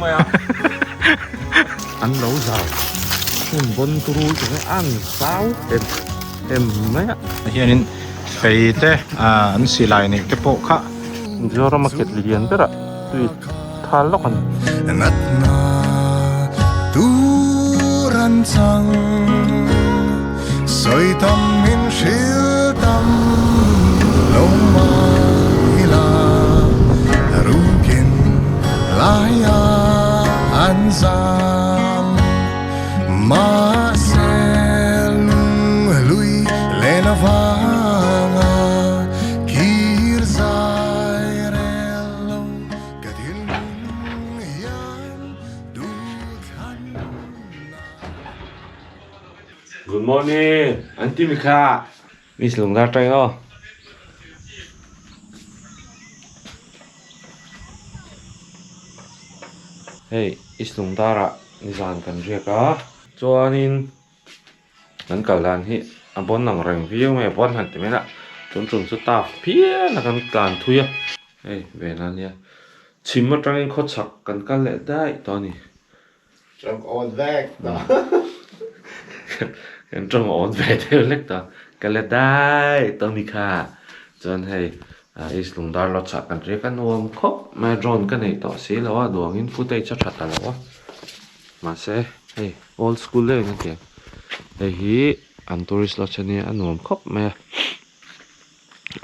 Mai a. An lo zau. Hmun bon turu chu nge an zau em em mai a. Hianin fei te an silai neih te pawh kha. Mizoram a khet lian berah tui thal lawk a ni. Natna tur an chang sawi tam min hril tam lo mahila rukin laia an zam mahse lunghlui len avanga kir zai rel lo ka thinlung hian duhthlan Good morning an ti mi kha Miss Lungdar tang aw. Hei East Lungdar ah nizan kan riak a chuanin kan kal dan hi a bawn ang reng viau mai a bawn han ti mai la tun tum chu tough phian a kan tlan thui a hei ve na nia chhim atangin khawchhak kan kal leh daih tawh a ni. Tawng awn vek ta. Kan tawng awn ve deuh hlek ta. Ka la dai tawh mi kha. Chuan hei East Lungdar Lodge ah kan riak a nuam khawp mai a drone ka nei tawh si lo a duangin footage a tha ta lo a. Mahse hei old school deuhin a ti ang. Hei hi an tourist lodge ania a nuam khawp mai a.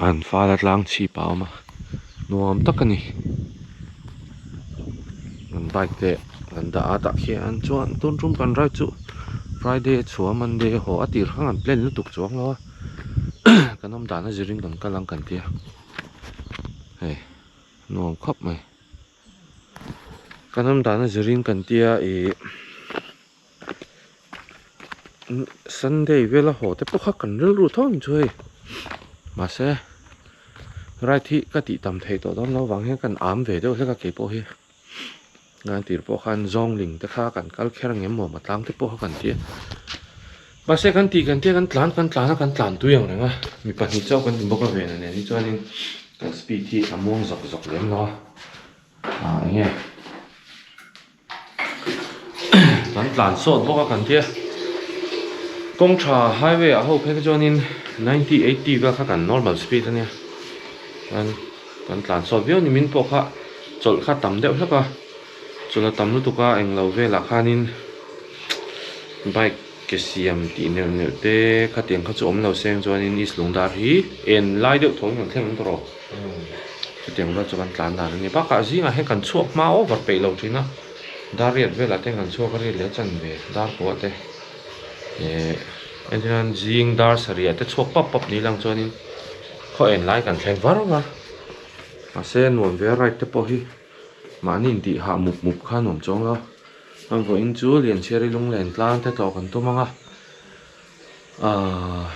An fal a tlang chhip a awm a nuam tak a ni an bike te an dah a tah khian chuan tun tum kan ride chu friday a chhuah a monday a haw a tir kha an plan lutuk chuang lo a kan awm dan a zirin kan kal ang kan tia hei nuam khawp mai kan awm dan a zirin kan tia ih. Sunday vela haw te pawh kha kan rilru tho ang chu hei mahse ride hi ka tih tam theih tawh dawn lo vang hian kan am ve deuh hlek a keipawh hi ngan tir pawh khan zawngling te kha kan kal kher ang em maw matlang te pawh kha kan ti a mahse kan tih kan tia kan tlan kan tlan a kan tlan tui ang reng a mi pahnih chauh kan ni bawk a ve nen hi chuanin kan speed hi a muang zawk zawk lem lo a ah eng nge. Kan tlan sawt bawk a kan tia kawng tha highway ah ho phei kha chuanin ninety eighty vel kha kan normal speed ania chuan kan tlan sawt viau ni min pawh kha chawlh kha tam deuh hlek a chawlh a tam lutuk a englo velah khanin bike ke siam tih neuh neuh te khatiang kha chu awm lo seng chuanin east lungdar hi en lai deuh tho in kan thleng ang tawh rawh. Chutiang vel chu kan tlan dan a ni. Bakah zingah hian kan chhuak hma over peih lo thin a, dar riat velah te kan chhuak a riat leh a chanve dar kuah te eh entirnan zing dar sarih ah te chhuak pap pap ni lang chuanin khaw en lai kan thleng var var. Mahse nuam ve a ride te pawh hi mahni intih hah mup mup kha nuam chuang lo. An vawiin chu Lianchhiari lunglen tlang te tlawh kan tum ang a. Ahh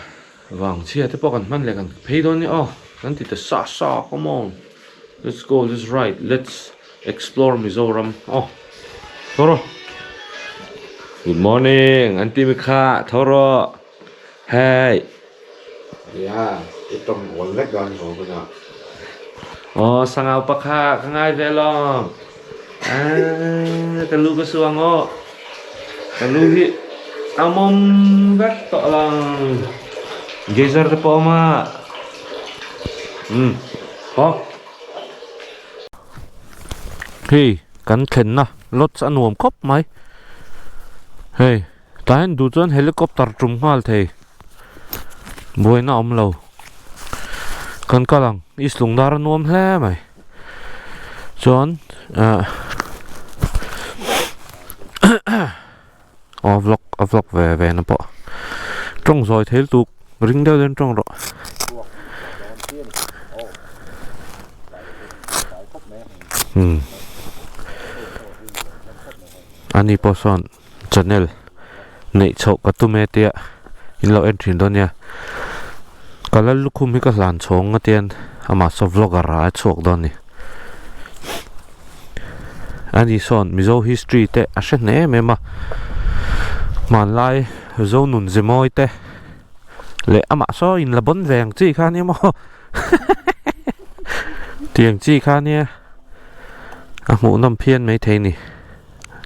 vang chhia te pawh kan hman leh kan phei dawn nia aw kan ti ta sa sa come on let's go let's ride let's explore Mizoram aw tho rawh good morning an ti mi kha tho rawh hey Nia i tawng awn vek dawn ni maw hunah. Aw sangau pakha ka ngai ve lawm aaa ka lu ka su ang aw ka lu hi a mawm vek tawh lang geyser te pawh a awm a umm haw hei kan thlenna lodge a nuam khawp mai hei tah hian duh chuan helicopter tum nghal thei. Buaina awm lo. Kan kal ang. East Lungdar a nuam hle mai. Chuan ah aw vlog a vlog ve ve na pawh. Tawng zawi thei lutuk ring deuh deuhin tawng rawh. Umm ani pawh sawn. Channel neih chhoh ka tum e tia in lo en thin dawn nia. Ka lal lukhum hi ka hlan chhawng nga tian amah saw vlogger ah a chhuak dawn ni. Ani sawn Mizo history te a hre hne em em a. Hmanlai Zo nun ze mawi te leh amah saw in la bawn ve ang chi kha nia maw. Tiang chi kha nia. A hmuhnawm phian maithei a ni.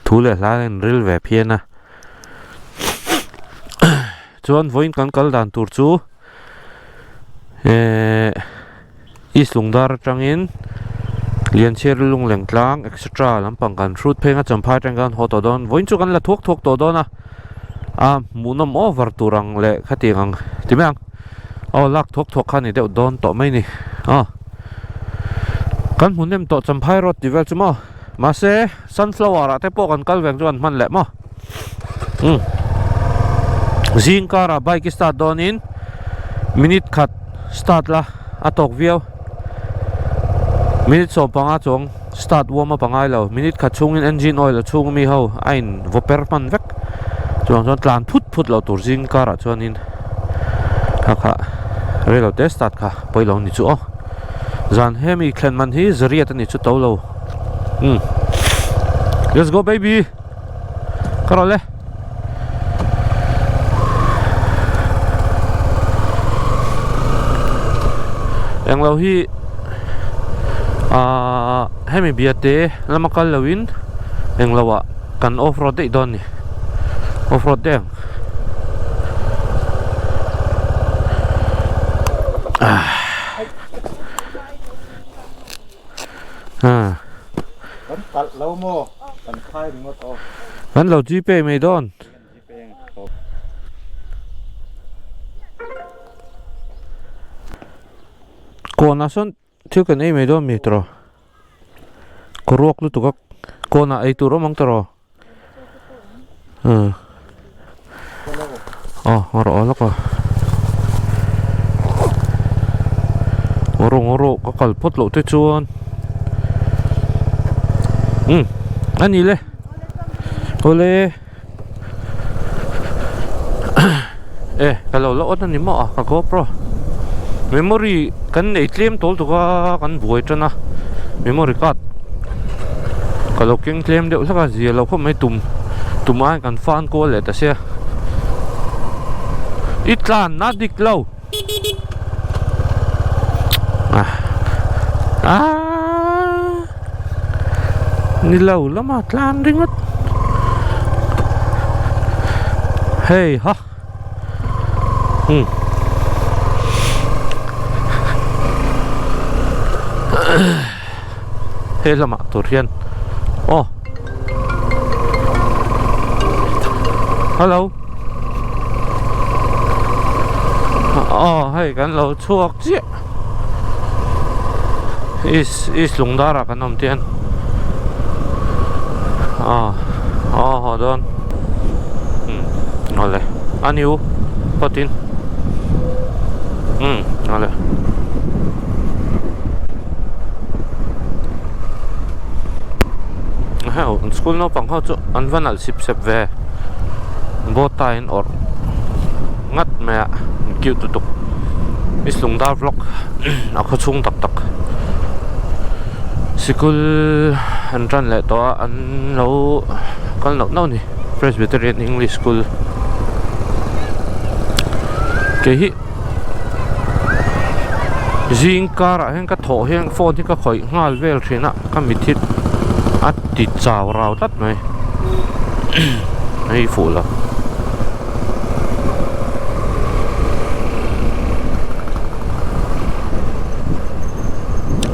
Thu leh hla a inril ve phian a. Chuan vawiin kan kal dan tur chu ehh East Lungdar atangin Lianchhiar Lungleng tlang etc lampang kan hrut pheng a Champhai atangin kan haw tawh dawn. Vawiin chu kan la thuak thuak tawh dawn a, a hmuhnawm over tur ang leh khatiang ang ti mai ang. Aw lak thuak thuak kha a ni deuh dawn tawh mai a ni. Aw kan hmu hnem tawh Champhai road tih vel chu maw mahse sunflower ah te pawh kan kal veng chu kan hman leh maw umm zing karah bike i start dawnin minute khat start la a tawk viau minute 15 chuang start warm up a ngai lo minute khat chhungin engine oil a chhung ami ho a in vaw per hman vek chuvang chuan tlan phut phut loh tur zing karah chuanin kha kha reilo te start kha pawilo a ni chu aw zan hemi thlen man hi zariat a ni chu to lo umm let's go baby ka rawh le. Englo hi ahh hemi biate lama kal lo in englo ah kan off road daih dawn a ni off road daih ang ahh ah. Kan kalh lo maw? Kan khai ringawt aw. Kan lo gpay mai dawn. Kawnah sawn thil kan ei mai dawn mi tawh kaw ruak lutuk a kawnah ei tur awm ang tawh aw aw a rawh lawk a rawng rawh ka kal phawt loh te chuan umm a ni le awle e ka lo la awt a ni maw a ka GoPro memory kan nei tlem tawl tuk a kan buai tan a memory card ka lo keng tlem deuh hlek a zia lo khawp mai tum tum aiin kan fan kual leh ta sia i tlan na dik lo ah ah ni lo lama tlan ringawt hei ha. Hmm. He lamah tur hian aw Hello Aw hei kan lo chhuak chiah East East Lungdar ah kan awm te hian aw aw haw dawn umm awle a ni u pawtin umm awle. Heu an school naupang ho chu an va nalh sip sep ve bow tie an awrh ngat mai a an cute lutuk Miss Lungdar vlog a khaw chhung tak tak sikul an tan leh tawh a an lo kal nauh nauh a ni Presbyterian English School kei hi zing karah hian ka thawh hian phone hi ka khawih nghal vel thin a ka mit hi a ti chau rau tlat mai hei fuh lo.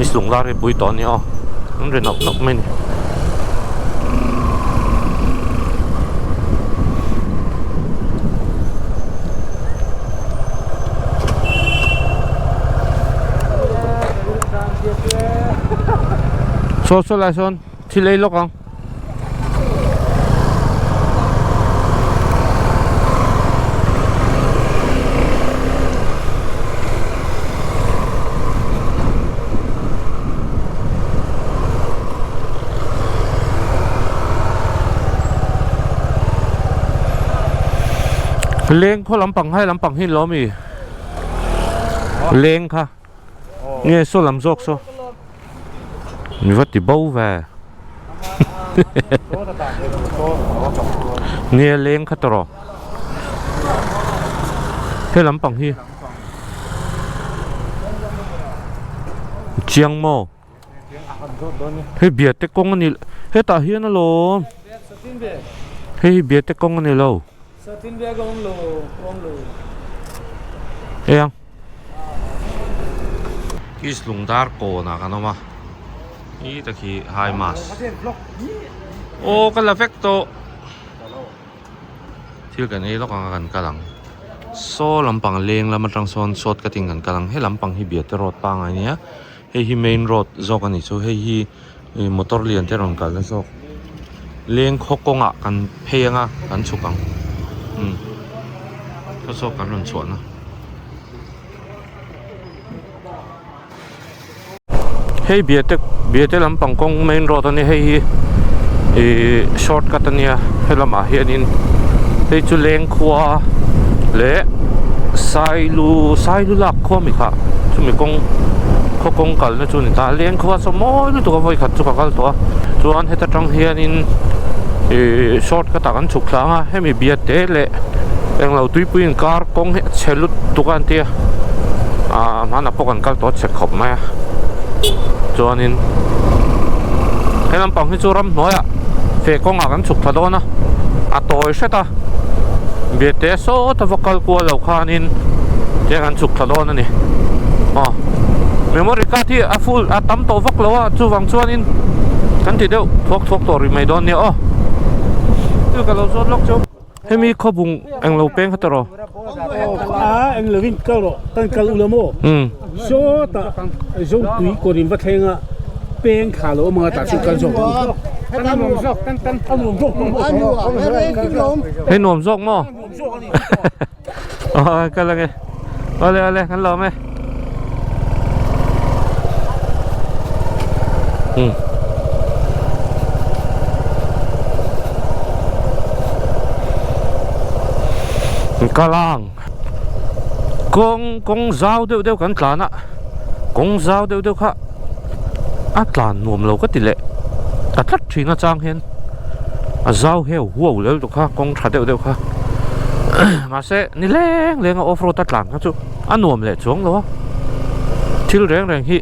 I sung lar hi pui tawh a ni aw an ri nawk nawk mai a ni. Saw saw lai sawn thil ei lawk ang. Leng khaw lampang hai lampang hi lawm i leng kha nge saw lam zawk saw mi va ti bo ve nge leng kha tawh rawh he lampang hi chiang maw. Hei Biate kawng a ni hetah hian alawm hei hi Biate kawng a ni lo. Eng East Lungdar kawnah kan awm a khi tak hi high mass aw ka la vek tawh thil kan ei lawk ang a kan kal ang saw lampang leng lam atang sawn short cutting kan kal ang he lampang hi Biate road pangai a nia hei hi main road zawk a ni chu hei hi ih motor lian te rawn kalna zawk leng khaw kawngah kan phei anga kan chhuk ang umm khaw saw kan rawn chhuahna. Hei Biate Biate lampang kawng main road a nia hei hi ih short cut a nia helamah hianin hei chu leng khua leh Sailu Sailu lak khua mi kha chumi kawng khaw kawng kalna chu a ni ta leng khua saw mawi lutuk a vawi khat chu ka kal tawh a chuan heta tang hianin ih short cut ah kan chhuk thla ang a hemi Biate leh englo tuipui inkar kawng hi a chhe lutuk a an ti a ah hmanah pawh kan kal tawh a chhe khawp mai a chuanin he lampang hi chu ramhnuaiah feh kawngah kan chhuk thla dawn a a tawi hret a Biate sawta va kal kual lo khanin tiang kan chhuk thla dawn a ni aw memory card hi a full a tam tawh vak lo a chuvang chuanin kan ti deuh thuak thuak tawh rih mai dawn nia aw thil ka lo zawt lawk chu hemi khawbung englo peng kha tawh rawh a englo in kal rawh kan kal ula maw sawtah Zotui kawr in va thleng a peng thla lo awm anga tah chu kal zawk ang u a nuam zawk hei nuam zawk maw Aw kal ange awle awle kan lawm e um kal ang kawng kawng zau deuh deuh kan tlan a kawng zau deuh deuh kha a tlan nuam lo ka ti leh ta tlat thin a chang hian a zau heu huau lel tawh kha kawng tha deuh deuh kha mahse ni leng leng a off road a tlan kha chu a nuam leh chuang lo a thil reng reng hi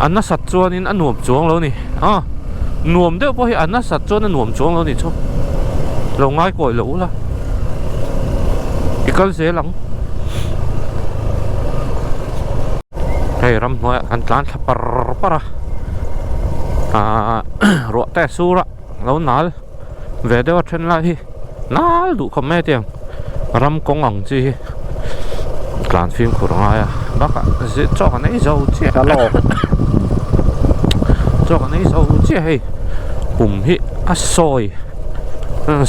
a nasat chuanin a nuam chuang lo a ni a nuam deuh pawh hi a nasat chuan a nuam chuang lo a ni chu lo ngai kawi loh ula i kal zel ang hei ramhnuaiah kan tlan thla par par a ahh ruah te a sur a lo nal ve deuh a then lai hi nal duh khawp mai a tiang ram kawng ang chi hi tlan fimkhur a ngai a bakah chaw kan ei zo chiah chaw kan ei zo chiah hei pum hi a sawi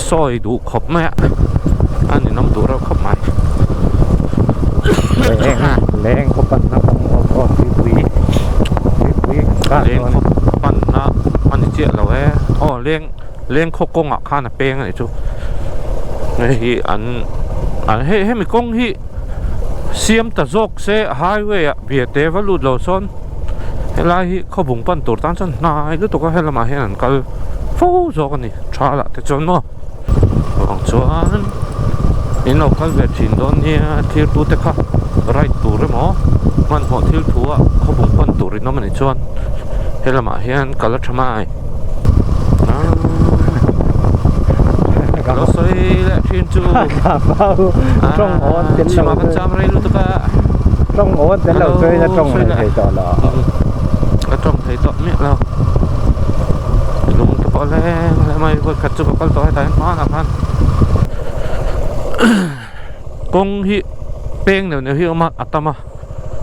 sawi duh khawp mai a a ninawm duh reuh khawp mai. Leng khaw panna kawng awm aw tuipui tuipui kan kah Leng khaw panna a ni chiah lo e aw leng leng khaw kawngah khan a peng a nih chu hei hi an an hei hemi kawng hi siam ta zawk se highway ah Biate va lut lo sawn helai hi khawbung pan tur tan chuan hnai lutuk a helamah hian an kal fo zawk a ni tha lah te chuan maw vang chuan in lo kal ve thin dawn nia thil tu te kha ride tur emaw hmanhmawh thil thu ah khawbung pan tur in awm a nih chuan helamah hian kal a tha mai ka lo sawi leh thin chu chhimah kan cham rei lutuk a tawng awn tel lo chuan a tawng thei tawh lo a tawng thei tawh miah lo lung te pawh leng leh mai vawi khat chu ka kal tawh hetah hian hmanah khan kawng hi peng neuh neuh hi a awm a a tam a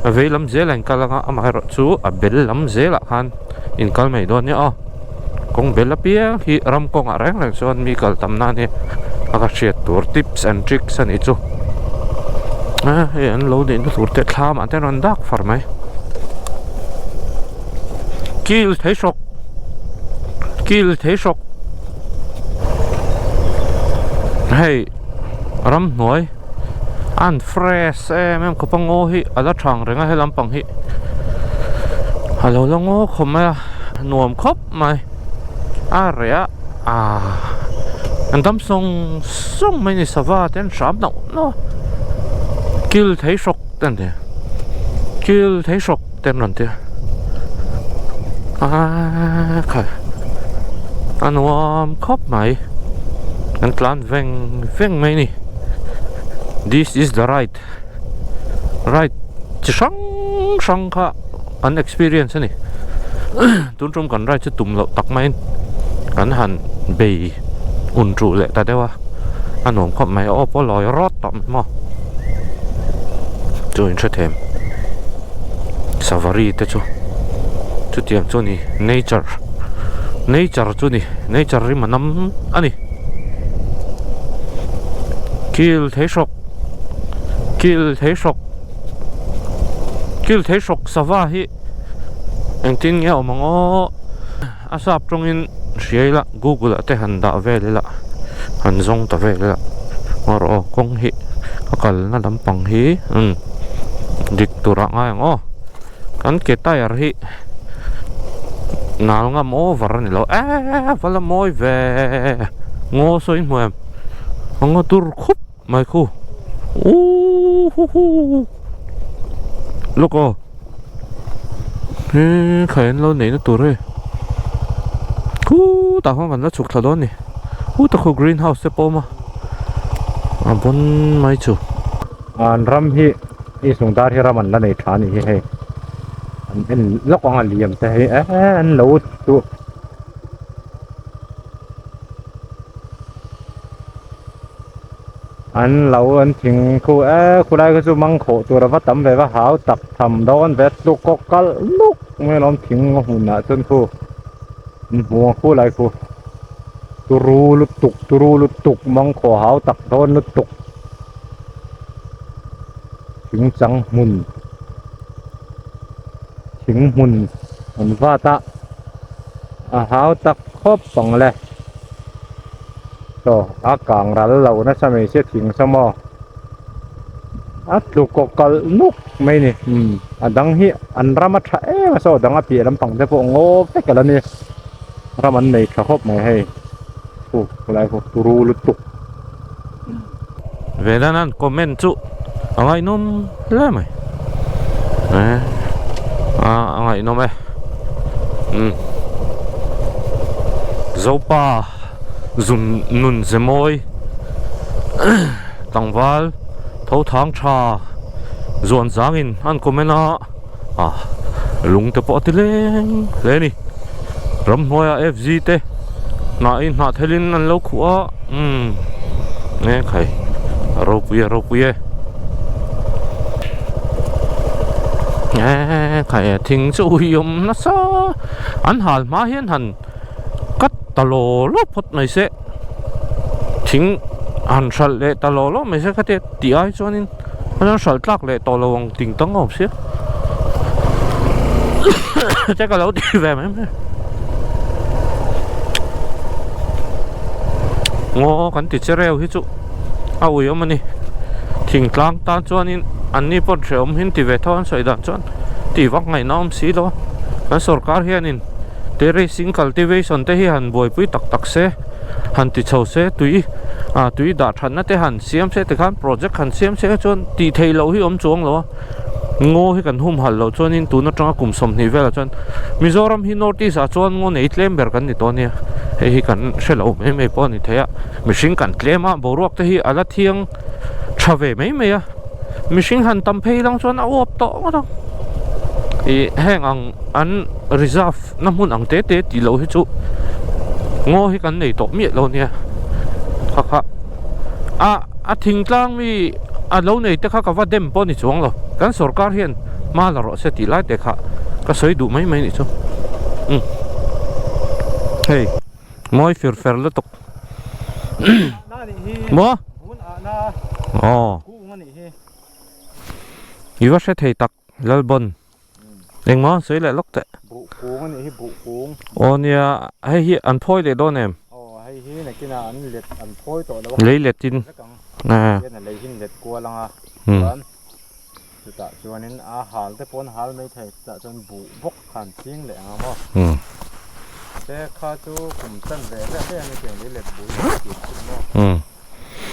a vei lam zel a inkal anga amaherawh chu a bel lam zelah khan inkal mai dawn nia aw kawng bel apiang hi ram kawngah reng reng chuan mi kal tam na ania a ka hriat tur tips and tricks a nih chu a hei an lo neihna tur te thlam ah te an rawn dak far mai kil thei hrawk kil thei hrawk hei ramhnuai an fresh em em khawp a ngaw hi a la thang reng a he lampang hi a lo la ngaw khawp mai a nuam khawp mai a reh a ahh an dam sawng sawng mai a ni sava te an hram nauh nauh a kil thei hrawk te an ti kil thei hrawk te an rawn ti a. A khai a nuam khawp mai kan tlan veng veng mai a ni this is the ride ride chi hrang hrang kha an experience a ni tun tum kan ride chu tum loh tak maiin kan han bei un tuh leh ta deuh a a nuam khawp mai aw pawh lawi rawt tawh mai maw chu in hre them savari te chu chutiang chu a ni nature nature chu a ni nature rim a nam a ni kil thei hrawk kil thei hrawk kil thei hrawk sava hi engtin nge a awm ang aw a sap tawngin hria ila google ah te han dah vel ila han zawng ta vel ila ngaw rawh aw kawng hi a kalna lampang hi umm dik turah ngai ang aw kan ke tyre hi nal ngam over a ni lo eee va la mawi ve ngaw saw in hmu em a ngaw tur khup mai khu uuhh hu hu lawk aw. He khai an lo neihna tur hei khutah khuan kan la chhuk thla dawn a ni khutah khu green house te pawh a awm a a bawn mai chu. An ram hi i sungdar hi ram an la nei tha a nih hi hei an en lawk ang a liam te hi eee an lo chu. An lo an thing khu e khulai kha chu mang khawh tur ava tam ve va hau tak tham dawn ve tluk kawk kalh nuk mai alawm thing a hmunah chuan khu an hmu ang khulai khu turu lutuk turu lutuk mang khawh hau tak dawn lutuk thing chang hmun thing hmun an vat a a hau tak khawp ang le. Chaw a kang ral lo nasa mai sia thing saw maw a tlu kaw kalh nuk mai a ni umm a dang hi an ram a tha em a saw a dang a piah lampang te pawh ngaw vek a la ni ram an nei tha khawp mai hei khu khulai khu turu lutuk. Vedanan comment chu a ngaihnawm hle mai a a ngaihnawm e umm Zopa zum nun ze mawi tlangval tho thang tha zuan zangin an comment a ah lung te pawh a ti leng hle a ni ramhnuaia fg te hnahin hnah thelin an lo khuh a umm nge khai a ropui e a ropui e nge khai thing chu ui awm nasa an hal hma hian han cut ta law law phawt mai se thing han hralh leh ta law law mai se khatia tih ai chuanin an hralh tlak leh tawh lo ang ting tang a awm sia te ka lo ti ve mai mai ngaw kan ti che reu hi chu a ui awm a ni thingtlang tan chuanin an ni pawh hrehawm hi an ti ve tho an sawi dan chuan tih vak ngaihna awm si lo a kan sorkar hianin Terracing cultivation te hi han buaipui tak tak se, han ti chho se, tui ah tui dah thatna te han siam se tikhan project han siam se chuan tih theih loh hi awm chuang lo a, ngaw hi kan humhalh loh chuanin tun atanga kum 20 velah chuan Mizoram hi North East ah chuan ngaw nei tlem ber kan ni tawh ania, hei hi kan hre lo mai mai pawh a ni thei a, mihring kan tlem a boruak te hi a la thiang tha ve mai mai a, mihring han tam phei lang chuan a uap tawh ngawt ang, ih heng ang. An reserve na hmun ang te te tih loh hi chu ngaw hi kan nei tawh miah lo nia kha kha a a thingtlang mi a lo nei te kha ka va dem pawh ni chuang lo kan sorkar hian hma la rawh se tih lai te kha ka sawi duh mai mai nih chu umm hei mawi fir fer lutuk maw aw i va hre thei tak Lalbawn. Engmaw sawi leh lawk teh. Buh kung a nih hi buh kung. Aw nia hei hi an phawi leh dawn em? Aw hei hi nakinah an let an phawi tawh lo a. Lei letin. Hian a lei hi an let kual ang a. Chuan chutah chuanin a hal te pawh an hal mai thei chutah chuan buh bawk kha an ching leh ang a maw. Te kha chu kum chan ve ve ve a ni tiang lei let buh hi an chim thin maw.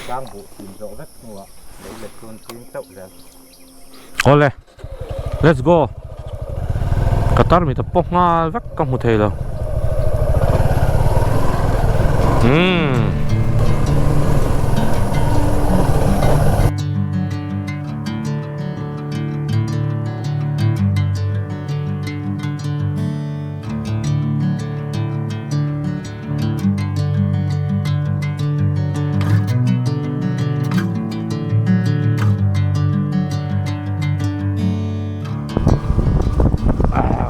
Tlang buh chim zawh vek hnuah lei let chu an ching chauh zel. Awle. Let's go. Ka tarmit a paw nghal vek ka hmu thei lo. Umm.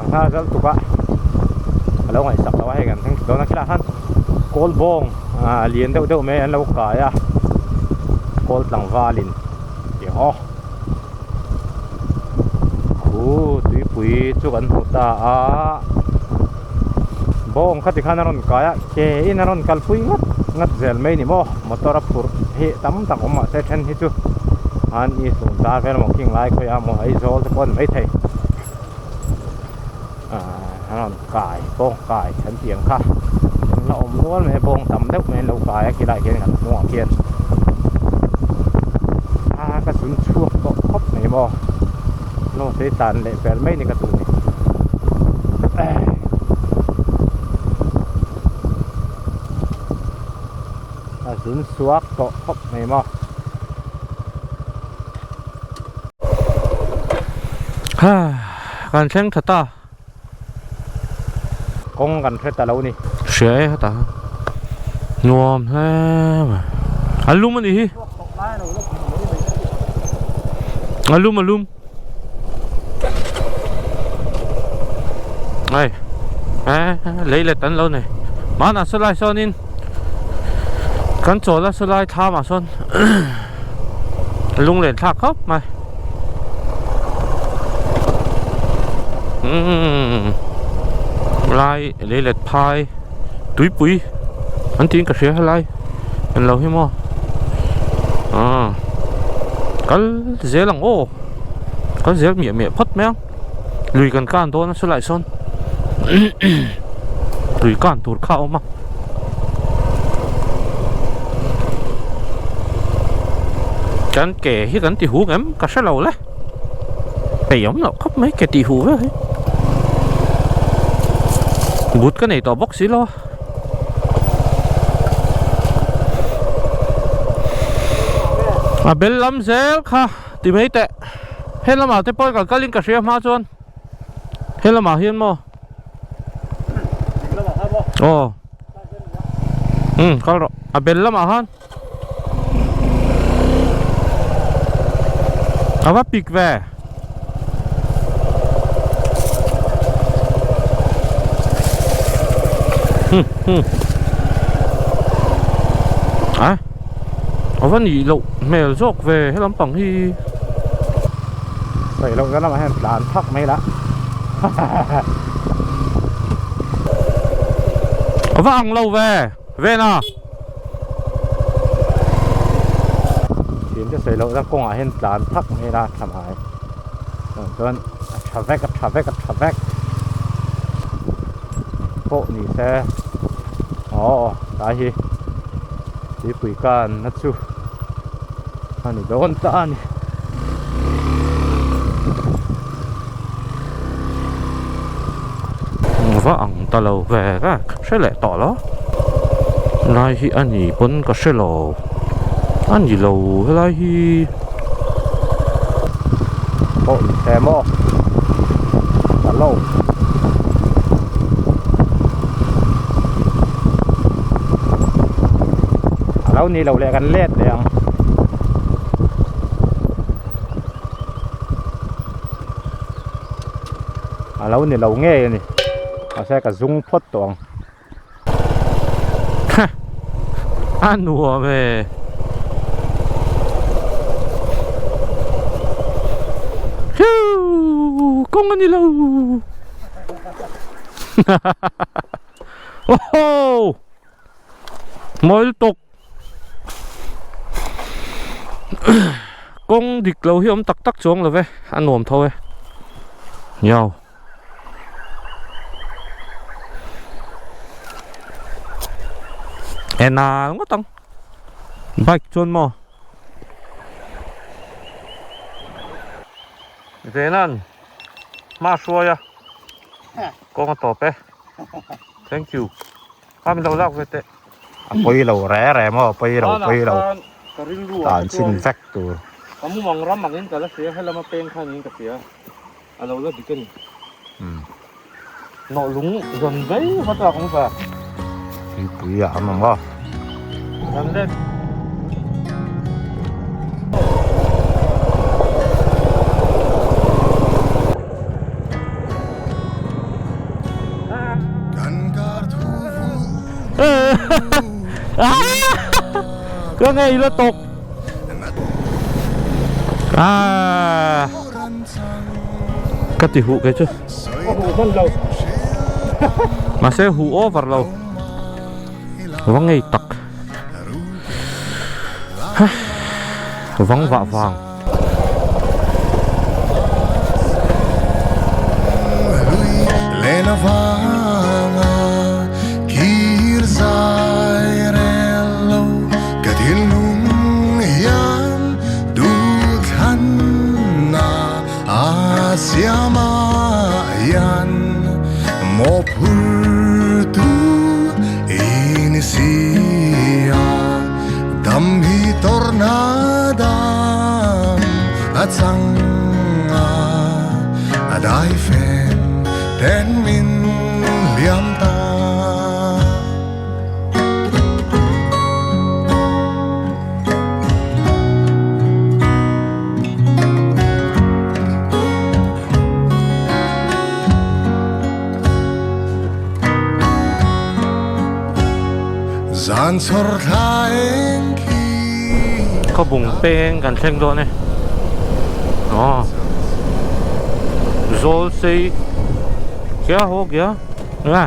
Hna zal tuk a a lo ngaihsak loh a hei kan thleng thla dawn a khilaiah khan kawl bawng ah lian deuh deuh mai an lo kai a kawl tlangvalin tih ang aw khu tuipui chu kan hmu ta a bawng kha tikhan a rawn kai a ke in a rawn kalpui nghat nghat zel mai ni maw motor a phurh hi tam tak awm mahse then hi chu an i hlun ta vel maw khing lai khawiah maw Aizawl te pawh a ni maithei ahh a rawn kai bawng kai an tih ang kha an la awm nual mai a bawng tam deuh mai an lo kai a khilaiah khian kan hnungah khian a ka zun chhuak tawh khawp mai maw naw te tlan leh per mai ni ka duh ni a zun chhuak tawh khawp mai maw. Ha kan thleng tha ta. Kawng kan hre ta lo ni. Hria e heta nuam hle mai. A lum a nih hi. A lum a lum. Ai lei let an lo nei. Hmanah sawlai sawnin kan chawl a sawlai thlamah sawn lunglen thlak khawp mai. Umm lai lei let phai tuipui an tiin ka hria helai an lo hi maw ah kal zel ang aw kal zel miah miah phawt mai ang lui kan kan dawn a sawlai sawn lui kan tur kha a awm a. Kan ke hi kan ti hu ngem ka hre lo le ei awm loh khawp mai ke tih hu vel hi but ka nei tawh bawk si lo a a bel lam zel kha ti mai teh he lamah te pawh kal kal in ka hria hma chuan he lamah hian maw. Aw Um kal rawh a bel lamah khan a va pik ve Hmm hmm a a va nih loh hmel zawk ve he lampang hi. Sawi loh na lamah hian tlan thak mai la. A va ang lo ve ven a. Thin te sawi loh na kawngah hian tlan thak mai la tha mai. Chuan a tha vek a tha vek a tha vek pawh ni se aw tlai hi tuipui kan na chu. A ni dawn ta a ni. Va ang ta lo ve ka hre leh tawh lo. Lai hi a ni pawn ka hre lo. A ni lo helai hi. Pawh ni se maw? Ta lo. A lo ni lo leh kan let leh ang. A lo ni lo ngei a ni. Mahse ka zung phawt tawh ang. A nuam e. Hiu kawng a ni lo. Oho! Mawi lutuk. Kawng dik lo hi awm tak tak chuang lo ve a nuam tho e. Niau. Ena ngawt ang. Bike chuan maw. Venan hma hruai a. Kawng a tawp e. Thank you. Kha min lo lak ve teh. A pawi lo re re maw pawi lo pawi lo tan chhin vek tur. Ka mumang ram angin ka la hria helama peng kha niin ka hria a lo la dik a ni. Nawh lung zawn vei vat a kawng sa. Tuipui a awm ang aw. Kan let. Ka ngei la tawk. Ah. Ka ti huh kei chu. Mahse huh over lo. Va ngei tak. Vang vah vang. Khawbung peng kan thleng dawn e aw zawl sei kya ho gya nga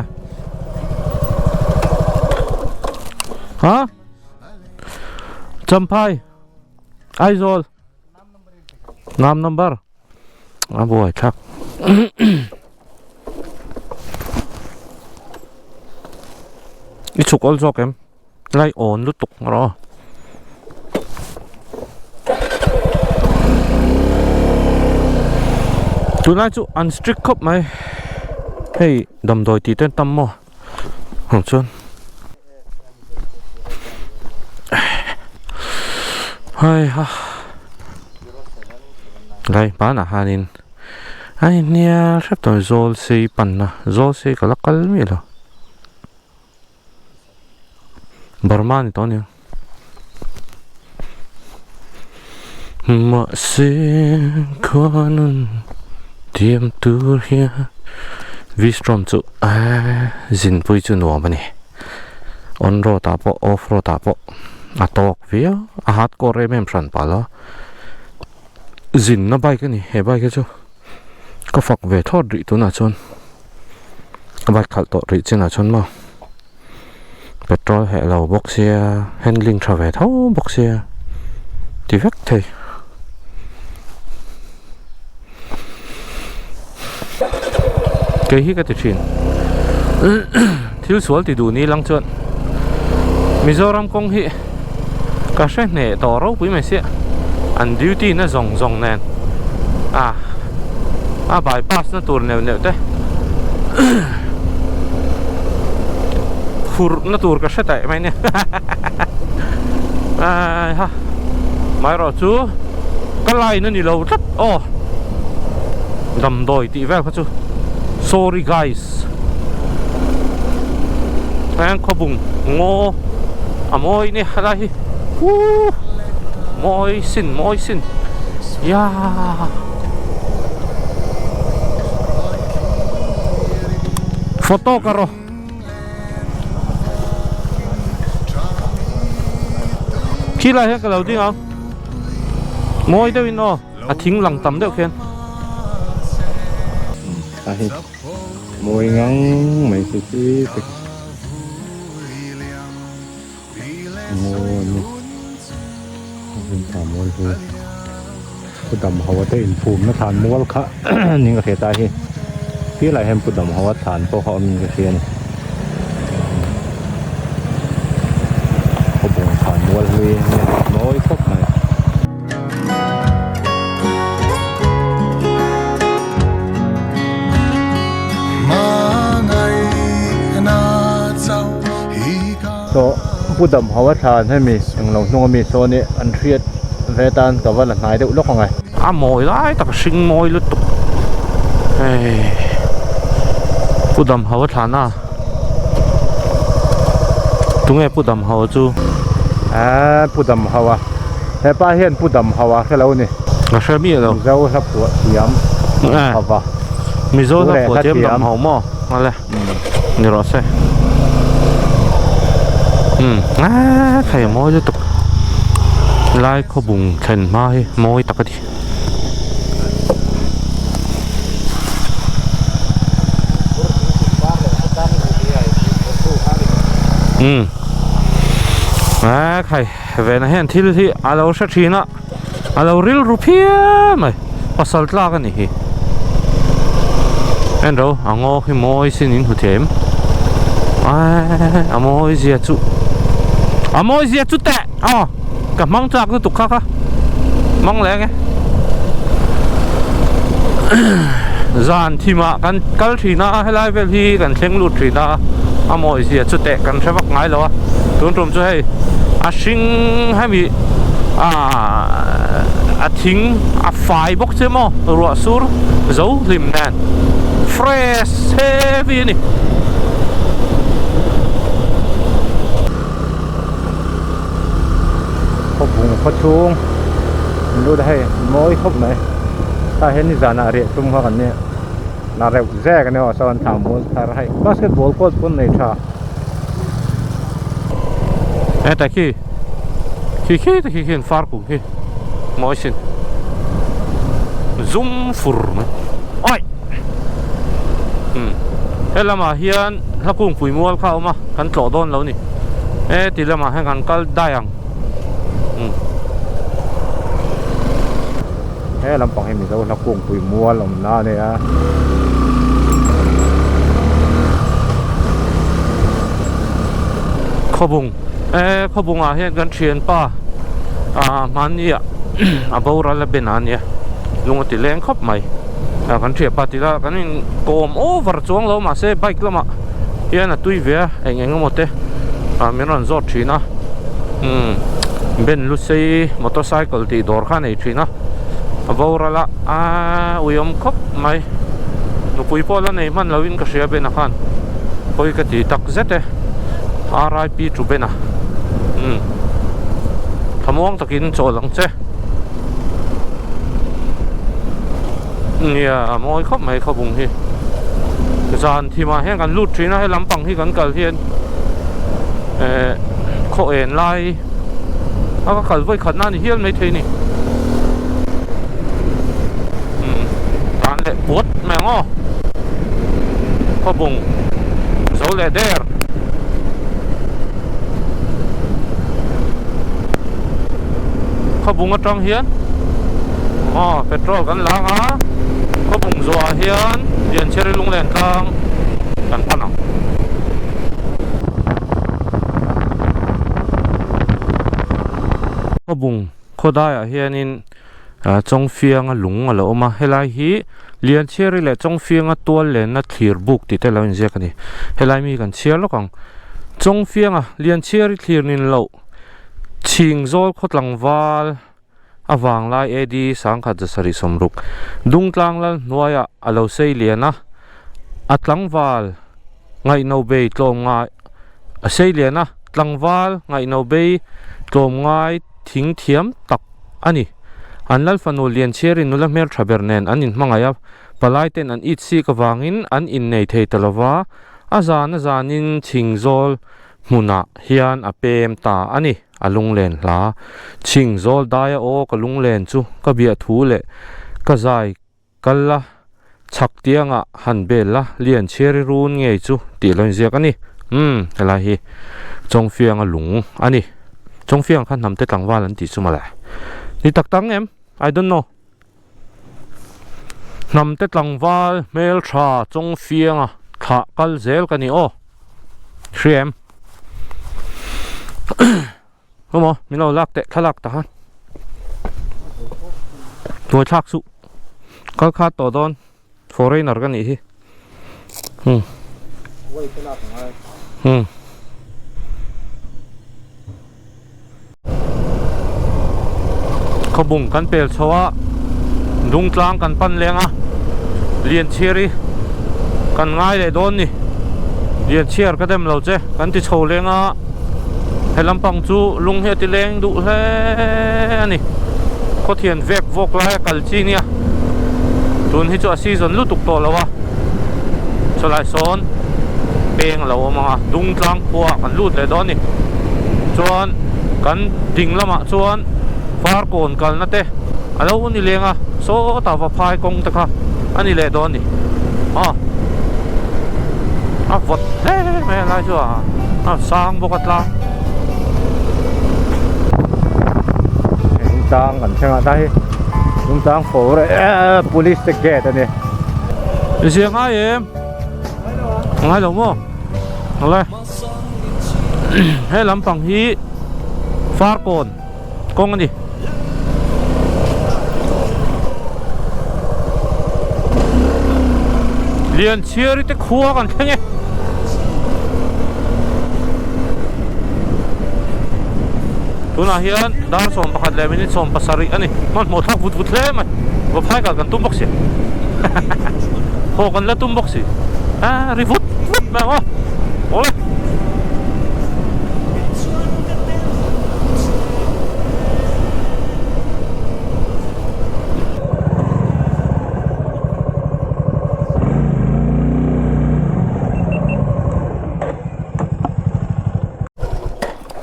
ha Champhai Aizawl Nam number a buai thlak i chhuk awl zawk em lai awn lutuk rawh tunlai chu an strict khawp mai hei damdawi tih te an tam maw heng chuan hai ha lai hmanah hianin a inhnial hrep tawh zawl sei panna zawl sei ka la kal miah lo Burma a ni tawh aniang mahse khuanun diam tur hian vistrom chu eee zinpui chu nuam a ni on road ah pawh off road ah pawh a tawk viau a hardcore em em hran pah lo zinna bike a ni he bike hi chu ka fak ve thlawt rih tunah chuan a bike khalh tawh rih chinah chuan maw petrol heh lo bawk sia handling tha ve tho bawk sia ti vek thei kei hi ka ti thin thil sual ti duh ni lang chuan Mizoram kawng hi ka hre hneh tawh ropui mai sia an duty na zawng zawng nen a a bypass na tur neuh neuh te phurh na tur ka hre taih mai nia ai ha maherawh chu ka line a ni lo tlat aw damdawi tih vel kha chu sorry guys Heng khawbung ngaw a mawi ni helai hi huuu mawi sin mawi sin yaaa photo ka rawh khilai hian ka lo ding ang mawi deuhin aw a thing lang tam deuh khian. Mawi ngang mai chu chi tak mawi a ni thlan mual hi pu dam ho te inphum na thlan mual kha ning ka hria ta hi tilai hian pu dam ho a thlan pawh kha awm in ka hria a ni khawbung thlan mual hi mawi khawp mai. Pu Damhawa thlan hemi englo hnung ami sawn hi an hriat ve tan ka va la hnai deuh lawk ang e. A mawi lai tak a hring mawi lutuk hei Pu Damhawa thlan a tunge Pu Damhawa chu? Aaa Pu Damhawa hepa hian Pu Damhawa hre lo ni. Ka hre miah lo. Mizo hla phuah thiam Damhawa. Mizo hla phuah thiam Damhawa maw? Awle. Ni rawh se umm aaa thei a mawi lutuk lai khawbung thlen hma hi mawi tak a ni. Umm aaa khai vena hian thil hi a lo hre thin a. A lo rilru phian mai pasal tlak a ni hi en ro a ngaw hi mawi sin in hmu thiam a mawi zia chu a mawi zia chu teh aw ka hmang chak lutuk kha kha hmang leh ang e zan thimah kan kal thin a helai vel hi kan thleng lut thin a a mawi zia chu teh kan hre vak ngai lo a tun tum chu hei a hring hemi Aaa a thing a fai bawk che maw ruah sur zo hlim nen fresh heavy a ni. Khawbung khaw chhung an lut a hei mawi khawp mai tah hian nizanah riah tum kha kan nia la reuh zek a ni aw sawn thla mual thar hei basketball court pawn nei tha. Heta khi khi khi te khi khian far kung khi mawi sin zum fur mai oi um he lamah hian hla kungpui mual kha a awm a kan tlawh dawn lo ni e ti lamah hian kan kal dai ang um. He lampang hi Mizo hla kungpui mual awmna a nia. Khawbung e khawbungah hian kan thianpa ah hmani ah a boral a ben a nia lung a ti leng khawp mai ah kan thianpa tih la kan in kawm over chuang lo mahse bike lamah hian a tui ve a eng eng emaw te ah min rawn zawt thin a umm ben lusei motorcycle tih dawr kha a nei thin a a boral a aaa uiawm khawp mai nupui pawh la nei hman lo in ka hria bena khan pawi ka ti tak zet e R.I.P chu bena umm thlamuang takin chawl ang che nia a mawi khawp mai khawbung hi zan thimah hian kan lut thin a he lampang hi kan kal hian eh khaw en lai a ka kal vawi khat na ni hial mai thei a ni umm tan leh puat mai ang aw khawbung zo leh der khawbung atang hian aw petrol kan lang a khawbung zawhah hian Lianchhiari lunglen tlang kan pan ang. Khawbung khawdaiah hianin Chawngfianga lung a lo awm a helai hi Lianchhiari leh Chawngfianga tual lenna thlir buk tih te lo inziak a ni helai mi kan chhiar lawk ang Chawngfianga Lianchhiari thlir nin loh Chhingzawl khawtlangval a vanglai AD sangkhat zasarih sawmruk Dungtlang lal hnuaiah a lo sei lian a a tlangval ngaihno bei tlawmngai a sei lian a tlangval ngaihno bei tlawmngai thing thiam tak a ni. An lal fanu Lianchhiarin nula hmel tha ber nen an inhmangaih a, palai ten an it sik avangin an innei thei ta lova, a zan a zanin Chhingzawl hmunah hian a pem ta a ni. A lunglen hla Chhingzawl daia aw ka lunglen chu ka biah thu leh ka zai kal la, chhak tiangah han bel la, Lianchhiari run ngei chu tih lo inziak a ni. Umm, helai hi Chawngfianga lung a ni. Chawngfianga kha hnamte tlangval an tih chu mawle. Ni tak tak em? I don't know. Hnamte tlangval hmeltha Chawngfianga thlah kal zel ka ni aw. Hria em? Awmaw min lo lak teh thlalak ta khan tuai thlak suh kal khat tawh dawn foreigner ka nih hi um um. Khawbung kan pel chho a, Dungtlang kan pan leng a, Lianchhiari kan ngai leh dawn ni. Lianchhiar ka dem lo che, kan ti chho leng a, he lampang chu lung hi a ti leng duh hle a ni. Khawthian vek vawk lai a kal chi nia, tun hi chu a season lutuk tawh lo a, chawlai sawn peng a lo awm ang a, Dungtlang khua kan lut leh dawn a ni. Chuan kan ding lamah chuan Farkawn kalna te a lo ni leng a, sawtah va phai kawng te kha a ni leh dawn a ni. Aw a vawt hle mai a lai chu a a sang bawk a tlang. Dungtlang kan thleng a ta hi Dungtlang fawr eh police te gate a ni. I zia ngai em? Ngai lo maw? Awle he lampang hi Farkawn kawng a ni. Lianchhiari te khua kan thleng e. Tunah hian dar 11 leh minute 17 a ni. Hmanhmawh thlak vut vut hle mai. Va phai kal kan tum bawk si. Haw kan la tum bawk si. A ri vut vut mai ang aw. Awle.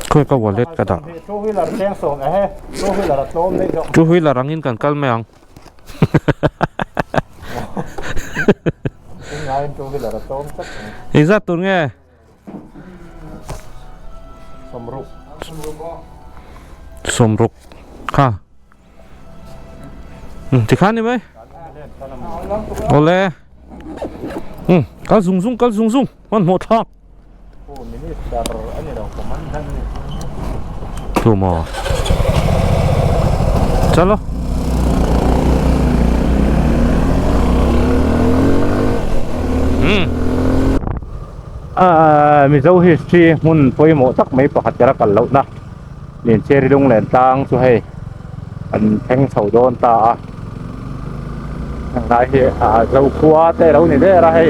Khawi ka wallet ka dah. Two wheeler cheng sawm ehe two wheeler a tlawm daih zawk. Two wheeler angin kan kal mai ang. Ngaiin two wheeler a tlawm tlat. Engzat tur nge? Sawmruk. Sawmruk kha. Tikhan ni mai. Awle. Kal zung zung kal zung zung hmanhmawh thlak. Tu maw? Chalo. Aaa Mizo history hmun pawimawh tak mai pakhat kera kal lohna Lianchhiari lunglen tlang chu hei an thleng chho dawn ta a Henglai hi ah Zokhua te lo ni der a hei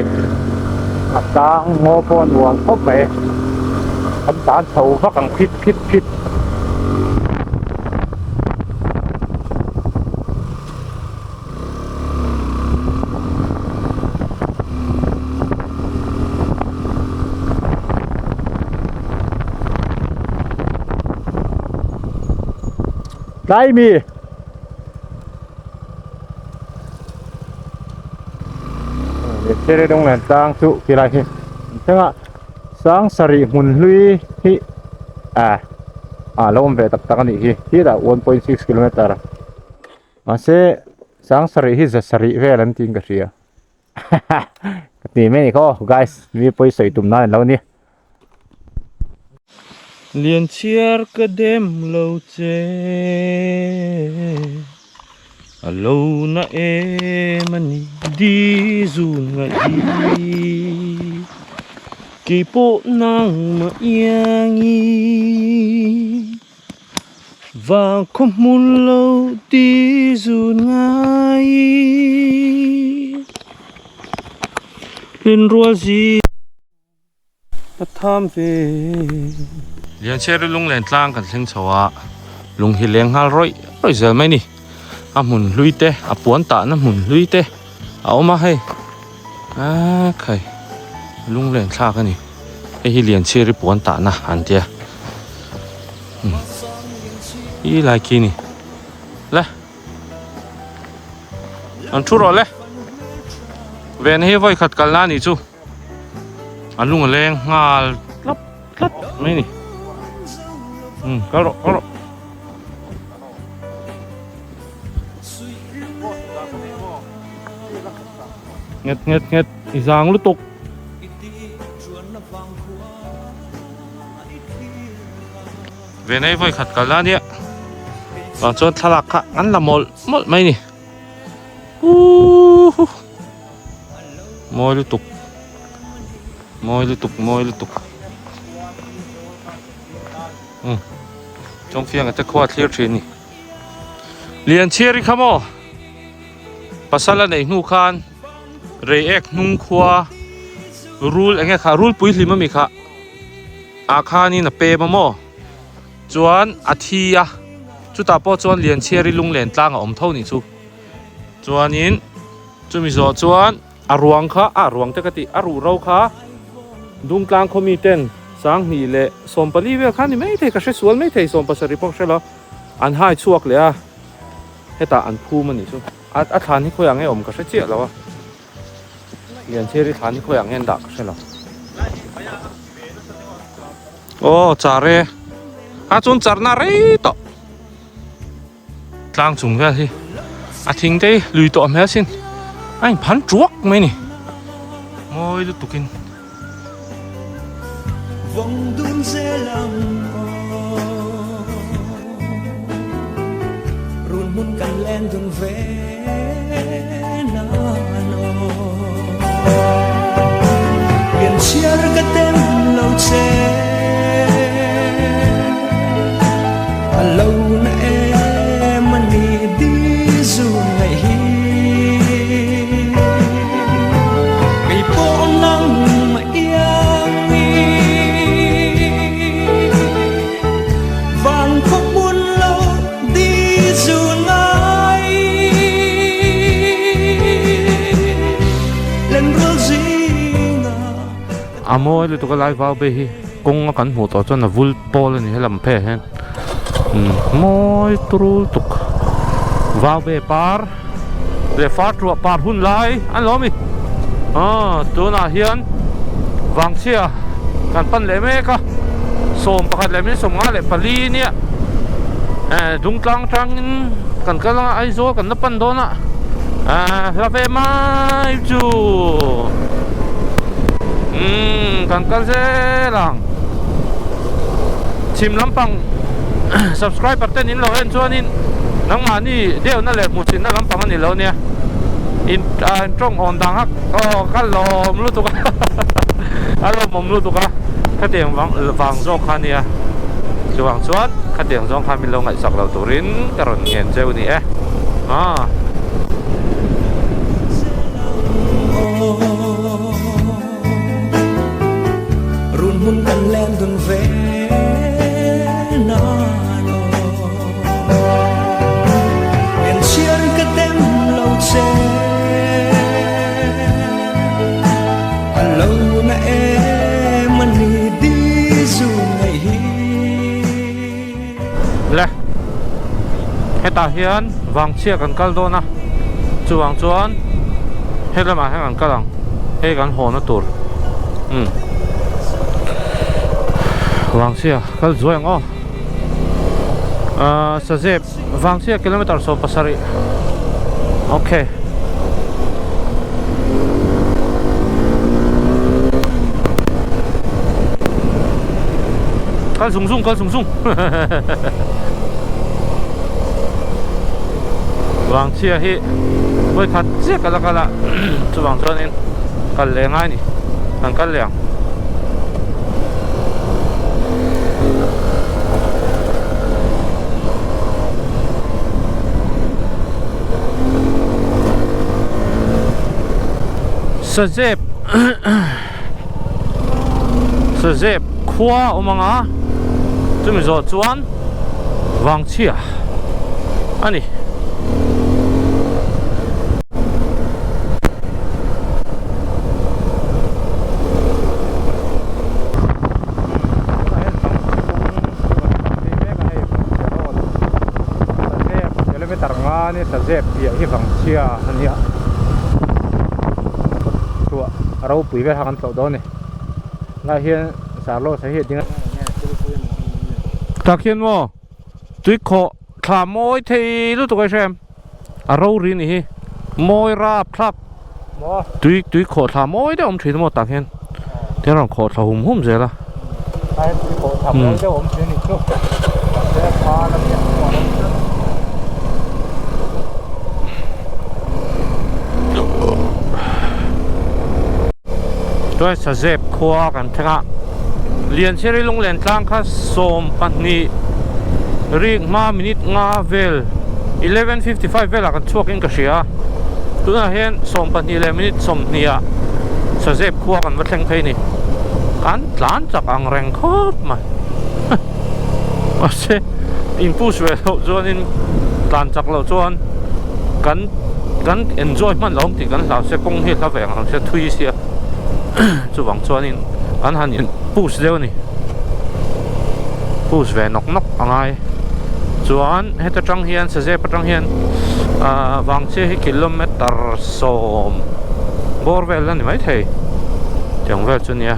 a tlang ngaw pawh a nuam khawp mai an tan chho vak ang phit phit phit. Tlai mi. Thil dawng len tlang chu khilai hi an thleng a sang sarih hmun hlui hi ah a lo awm ve tak tak a nih hi khilaiah 1.6 kilometer mahse sang sarih hi za sarih vel an tiin ka hria ka ti mai a ni khaw guys mi pawi sawi tum nan an lo ni. Lianchhiar ka dem lo che a lo na em a ni di zun ngaih hi keipawh nangmah iangi vang khaw hmun lo di zun ngai rinrual zing. Ka tham ve. Lianchhiari lunglen tlang kan thleng chho a, lung hi leng nghal rawih rawih zel mai ni. A hmun hlui te, a puan tahna hmun hlui te a awm a hei. Aaa khai lunglen thlak a ni. Hei hi Lianchhiari puan tahna an tia. Ih lai khi ni. Le. An thu rawh le. Ven hi vawi khat kalna a nih chu. A lung a leng nghal tlap tlat mai a ni umm kal rawh kal rawh. Nghet nghet nghet i zang lutuk. Ve nei vawi khat kal a nia vang chuan thlalak kha an la mawlh mawlh mai a ni uuhh. Mawi lutuk mawi lutuk mawi lutuk umm chawngfianga te khua a thlir thin a ni. Lianchhiari kha maw pasal a neih hnu khan Reiek hnung khua rul enge kha rul pui hlim ami kha ah khanin a pem a maw chuan a thi a chutah pawh chuan Lianchhiari lunglen tlang a awm tho nih chu chuanin chumi zawh chuan A ruang kha, a ruang te ka tih, a ruh ro kha Dungtlang khaw mi ten 2014 vel kha ni mai thei, ka hre sual mai thei, 17 pawh ka hre lo, an hai chhuak leh a, hetah an phum a nih chu. A a thlan hi khawiah nge awm ka hre chiah lo a, Lianchheri thlan hi khawiah nge an dah ka hre lo. Aw char e, a chuan charna rei tawh. Tlang chung vel hi a thing te hi lui tawh hmel sin a in phan tuak mai ni mawi lutuk in. A mawi lutuk a lai vau be hi kawng a kan hmuh tawh chuan a vul pawl a ni helam phei ah hian mawi turu lutuk vau be par leh far truah par hun lai an lo ami aw tunah hian vangchhia kan pan leh mek a 11 leh 54 nia eh dungtlang tangin kan kal anga Aizawl kan la pan dawn a ah hla ve mai chu umm kan kal zel ang chhim lampang subscriber ten in lo en chuanin nangmahni deuhna leh hmuhchhinna lampang a ni lo nia in ah in tawng awn dang hak aw ka lawm lutuk a a lawmawm lutuk a khatiang vang vang zawk kha nia chuvang chuan khatiang zawng kha min lo ngaihsak lo turin ka rawn ngen cheu ni e ah. Le hetah hian vangchhia kan kal dawn a chuvang chuan helamah hian kan kal ang hei kan haw na tur umm vangchhia kal zuai ang aw ahh sazep vangchhia kilometer 17 okay. Kal zung zung kal zung zung vangchhia hi vawi khat chiah ka la kal a chuvang chuanin kal leh ngai a ni kan kal leh ang. Sazep Sazep khua a awm ang a chumi zawh chuan Vangchhia a ni. Kilometer nga ni Sazep piah hi Vangchhia a nia chhuah a ropui vel kha kan tlawh dawn a ni lai hian Sarlawsa hi a ding a. Tak hian maw tuikhawh thla mawi thei lutuk a hre em a rori ni hi mawi rap thlak tui tui khawh thla mawi deuh awm thin a maw tah hian tin a rawn khawh thla hum hum zel a. Chuan Sazep khua kan thleng a Lianchheri lunglen tlang kha 12 rik hma minute nga vel. 11:55 velah kan chhuak in ka hria tunah hian 12 leh minute 20 ah Sazep khua kan va thleng phei ni kan tlan chak ang reng khawp mai mahse in push ve loh chuanin tlan chak loh chuan kan kan enjoy hman lo ang tih kan hlau sia kawng hi a hla ve ang sia thui sia chuvang chuanin kan han in push deuh a ni push ve nawk nawk a ngai chuan heta tang hian sazep atang hian ah vangchhia hi kilometer sawm bawr vel a ni maithei tiang vel chu nia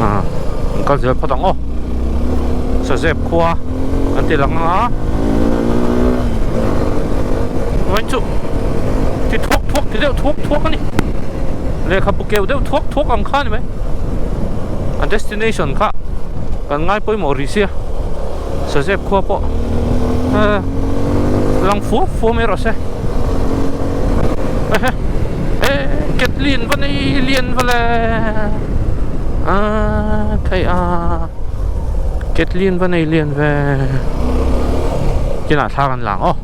ah an kal zel phawt ang aw sazep khua an ti lang ang a vawiin chu ti thuak thuak ti deuh thuak thuak a ni lehkhabu keuh deuh thuak thuak ang kha a ni mai a destination kha kan ngai pawimawh rih sia sazep khua pawh eh lang fua fua mai rawh se ehe eh Kathleen va nei lian va le ah thei a Kathleen va nei lian ve kinah thla kan lang aw.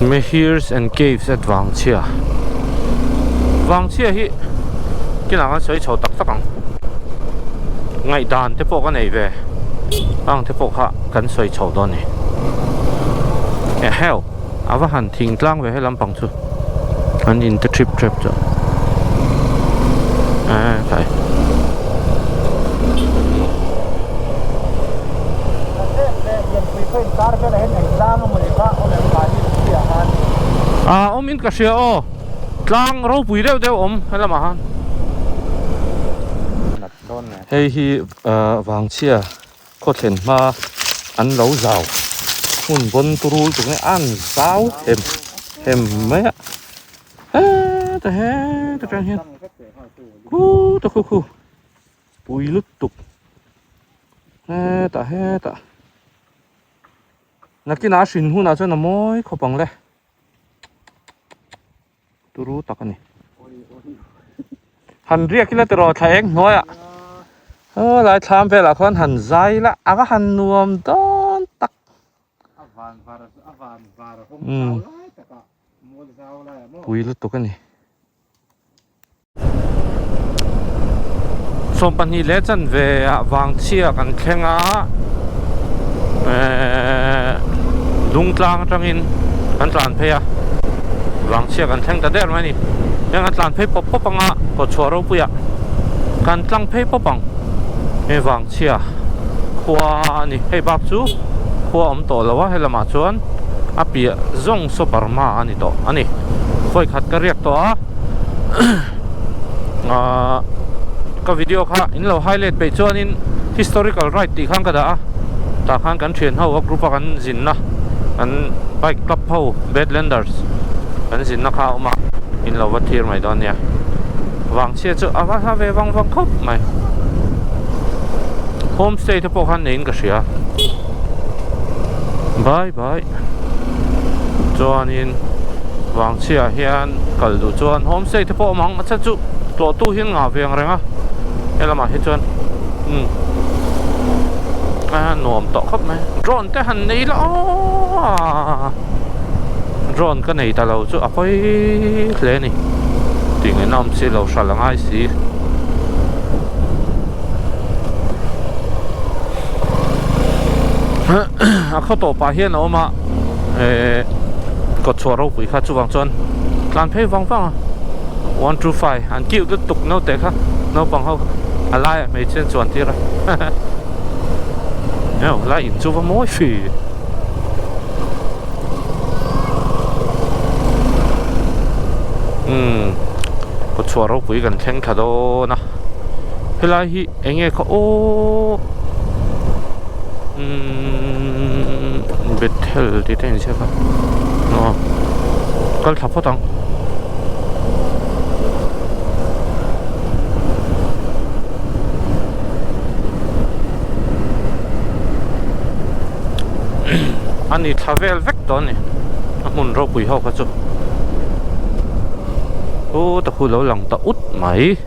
Mehirs and caves at Vangchhia Vangchhia hi kinah kan sawi chho tak tak ang ngaihdan te pawh ka nei ve ang te pawh kha kan sawi chho dawn a ni eheu. A va han thing tlang ve he lampang chu an in te trip trep chu eh kai ah awm in ka hria aw tlang ropui deuh deuh awm he lamah khan hei hi vangchhia Khawthlen hma an lo zau hmun bawn turul tur nge an zau hem hem mai a heta heta tang hian khuta khu khu pui lutuk hetah hetah nakinah a hrin hunah chuan a mawi khawp ang le. Turu tak a ni. Han riak ila tiraw thla eng hnuaiah aw lai thlam velah khuan han zai ila a va han nuam dawn tak. Pui lutuk a ni. 12 leh chanve ah vangchhia kan thleng a ehh dungtlang atangin kan tlan phei a vangchhia kan thleng ta der mai a ni heng an tlan phei pawp pawp anga kawtchhuah ropui ah kan tlang phei pawp ang hei vangchhia khua a ni hei bak chu khua a awm tawh lo a helamah chuan a piah zawng saw Burma a ni tawh a ni vawikhat ka riak tawh a. Ahh ka video kha in lo highlight peih chuanin historical ride tih khan ka dah a tah khan kan thian ho a group a kan zinna kan bike club ho badlanders kan zinna kha a awm a in lo va thlir mai dawn nia vangchhia chu a va hla ve vang vang khawp mai homestay te pawh khan neiin ka hria bye bye chuanin vangchhia ah hian. Kal duh chuan homestay te pawh a awm ang a chhan chu tlawhtu hian ngah ve ang reng a helamah hi chuan umm a nuam tawh khawp mai drone te han nei la aw drone ka nei ta lo chu a pawi hle a ni tih ngaihna awm si lo hral a ngai si a khaw tawpah hian a awm a eh kawtchhuah ropui kha chuvang chuan tlan phei vang vang a one two five an cute lutuk naute kha naupang ho kha a laiah hmeichhia an chuan tir a heu lai in chu va mawi fi umm kawtchhuah ropui kan thleng thla dawn a helai hi eng nge kha aw umm Bethel tih te a inziak a aw kal thla phawt ang. A ni thla vel vek tawh a ni a hmun ropui ho kha chu khutah khu lo lang ta ut mai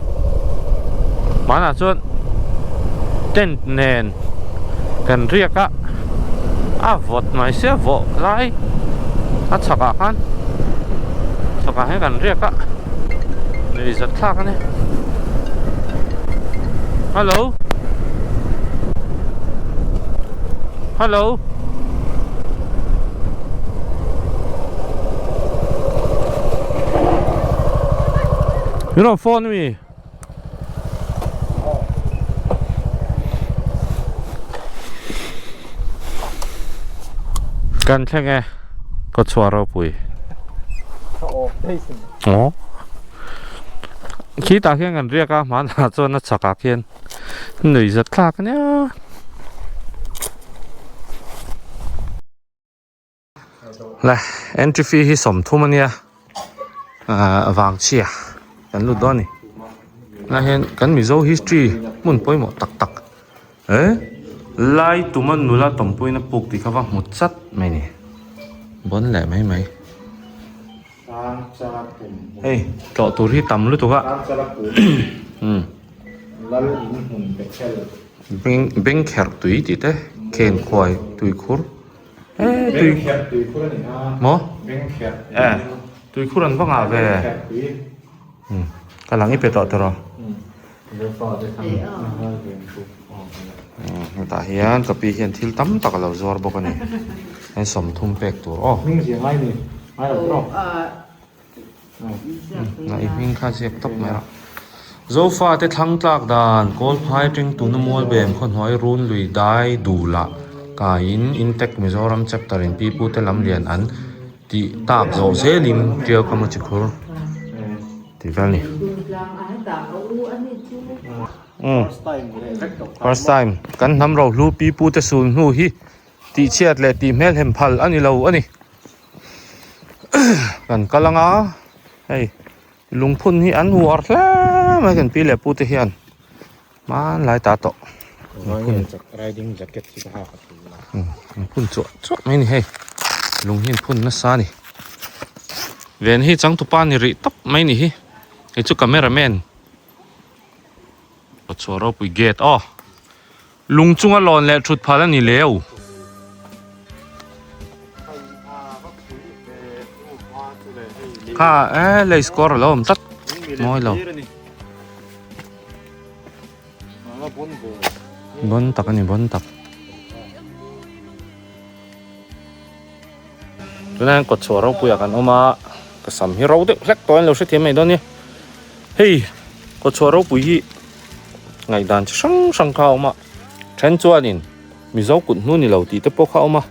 hmanah chuan tent nen kan riak a a vawt mai sia vawh lai a chhakah khan chhakah hian kan riak a nuihzat thlak a ni hello hello. You don't phone me. Kan thleng e ka chhuah ropui. Aw. Khi tah khian kan riak a hmanah chuan a chhakah khian nuih zat thlak ania. Le entry fee hi 30 ania ah vangchhia kan lut dawn a ni tunah hian kan mizo history hmun pawimawh tak tak eh lai tuma nula tawmpuina puk tih kha va hmu chat mai a ni bawn leh mai mai hei tlawh tur hi tam lutuk a beng kherh tui tih te khen khuai tui khur. Tui maw e tuikhur an va ngah ve ka lang i pe tawh tawh hetah hian ka pi hian thil tam tak a lo zuar bawk a ni hei sawmthum pek tur aw i hming kha ziak tawp mai rawh Zofa te thlang tlak dan Kawlphai Tengtuna Mualbem khawhnuai run lui dai dulah kaiin Intech Mizoram chapter in pipu te lam lian an tih tak zawh zelin Tiau Kama Chikhur tih vel a ni. First time kan hnam rohlu pipu te sul hnu hi tihchhiat leh tih hmelhem phal a ni lo a ni. Kan kal anga hei lungphun hi an uar hle mai kan pi leh pu te hian hmanlai ta tawh lungphun chuah chuah mai a ni hei lung hi an phun nasa a ni ven hi changtupa ni rih tawp mai a ni hi hei chu camera man chhuah ropui gate aw. Lung chunga lawn leh thut phal a ni leu. Kha e lei score a lo awm tlat mawi lo. Bon tak a ni bon tak. Tunah hian kawtchhuah ropuiah kan awm a ka sam hi ro deuh hlek tawh a ni lo hrethiam mai dawn nia. Hei kawtchhuah ropui hi. Ngaihdan chi hrang hrang kha a awm a then chuanin mizo kut hnu ni lo tih te pawh kha a awm a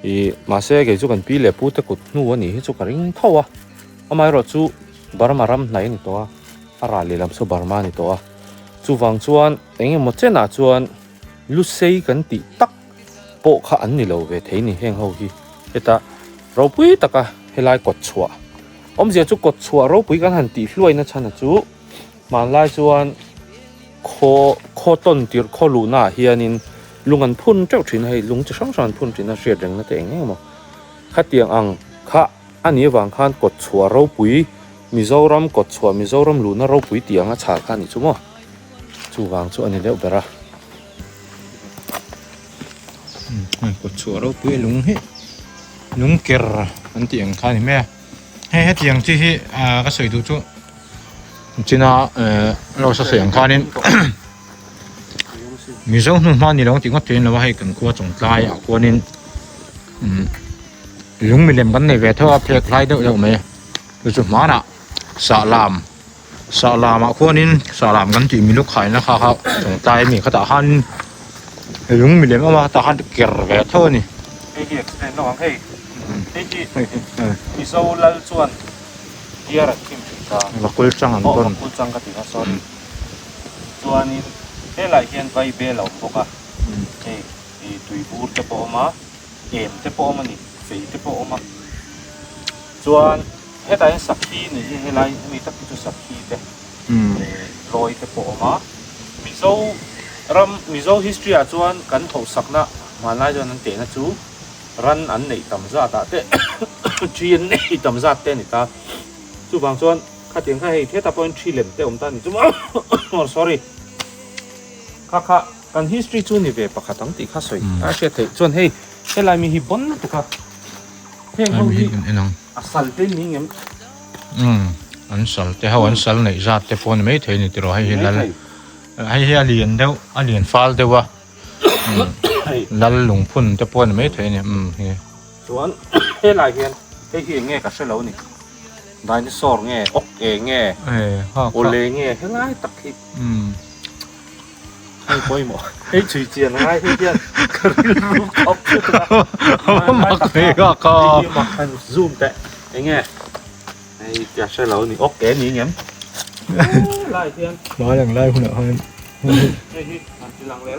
ih mahse kei chu kan pi leh pu te kut hnu a nih hi chu ka ring tho a amaherawh chu Burma ram hnaih a ni tawh a a ral lehlam chu Burma a ni tawh a chuvang chuan eng emaw chenah chuan lusei kan tih tak pawh kha an ni lo ve thei ni heng ho hi heta ropui taka helai kawt chhuah awmzia chu kawt chhuah ropui kan han tih hluaina chhan chu. Hmanlai chuan khaw khaw tawn tirh khaw luhnaah hianin lung an phun teuh thin a, hei lung chi hrang hrang an phun thin a hriat rengna te eng eng emaw khatiang ang kha a nih avang khan kawtchhuah ropui Mizoram kawtchhuah Mizoram luhna ropui tih anga chhal kha a ni chu maw chuvang chu a ni deuh ber a. Kawtchhuah ropui a lung hi lung ker an tih ang kha a ni mai a hei hetiang chi hi ka sawi duh chu. China lo sa sawi ang khanin Mizo hnu hma ni lo tih ngawt theih a ni lo a hei kan khua chawng tlai ah khuanin lung milem kan nei ve tho a phek hlai deuh deuh mai chu chu hmanah sahlam sahlam ah khuanin sahlam kan tih milu khaina kha kha chawng tlai a mi khatah khan lung milem a awm a tah khan ker ve tho a ni. Hei hi explain lawk ang hei hei hi Mizo lal chuan. Diar an thim thin ta. Vakul chang an tawn. Aw vakul chang ka ti kha sorry. Chuanin helaiah hian vai bel a awm bawk a. Hei i tui bur te pawh a awm a, em te pawh a awm a ni, fei te pawh a awm a. Chuan hetah hian sakhi ni hi helai hemi tak hi chu sakhi te lawi te pawh a awm a. Mizo ram Mizo history ah chuan kan hauhsakna hmanlai chuan an tehna chu. Ran an neih tam zat ah te thi an neih tam zat te a ni ta. Chuvang chuan khatiang kha hei thetah pawhin thi lem te awm ta a ni chu maw sorry kha kha kan history chu ni ve pakhat ang tih kha sawi a hriat theih chuan hei helai mi hi bon lutuk a heng ho hi a sal te ni ngem an sal te ho an sal neih zat te pawh ni maithei ni tiraw hei hi lal hei hi a lian deuh a lian fal deuh a. Lal lungphun te pawh a ni maithei a ni umm hi. Chuan helai hian hei hi eng nge ka hre lo ni dinosaur nge awk e nge awle nge helai tak hi hei pawimawh hei chhui chian a ngai hei hian ka rilru khawp thut a mak ve ka ka hei hi mak han zoom teh eng nge hei ka hre lo ni awk e ni ngem helai hian lai ang lai hunah khan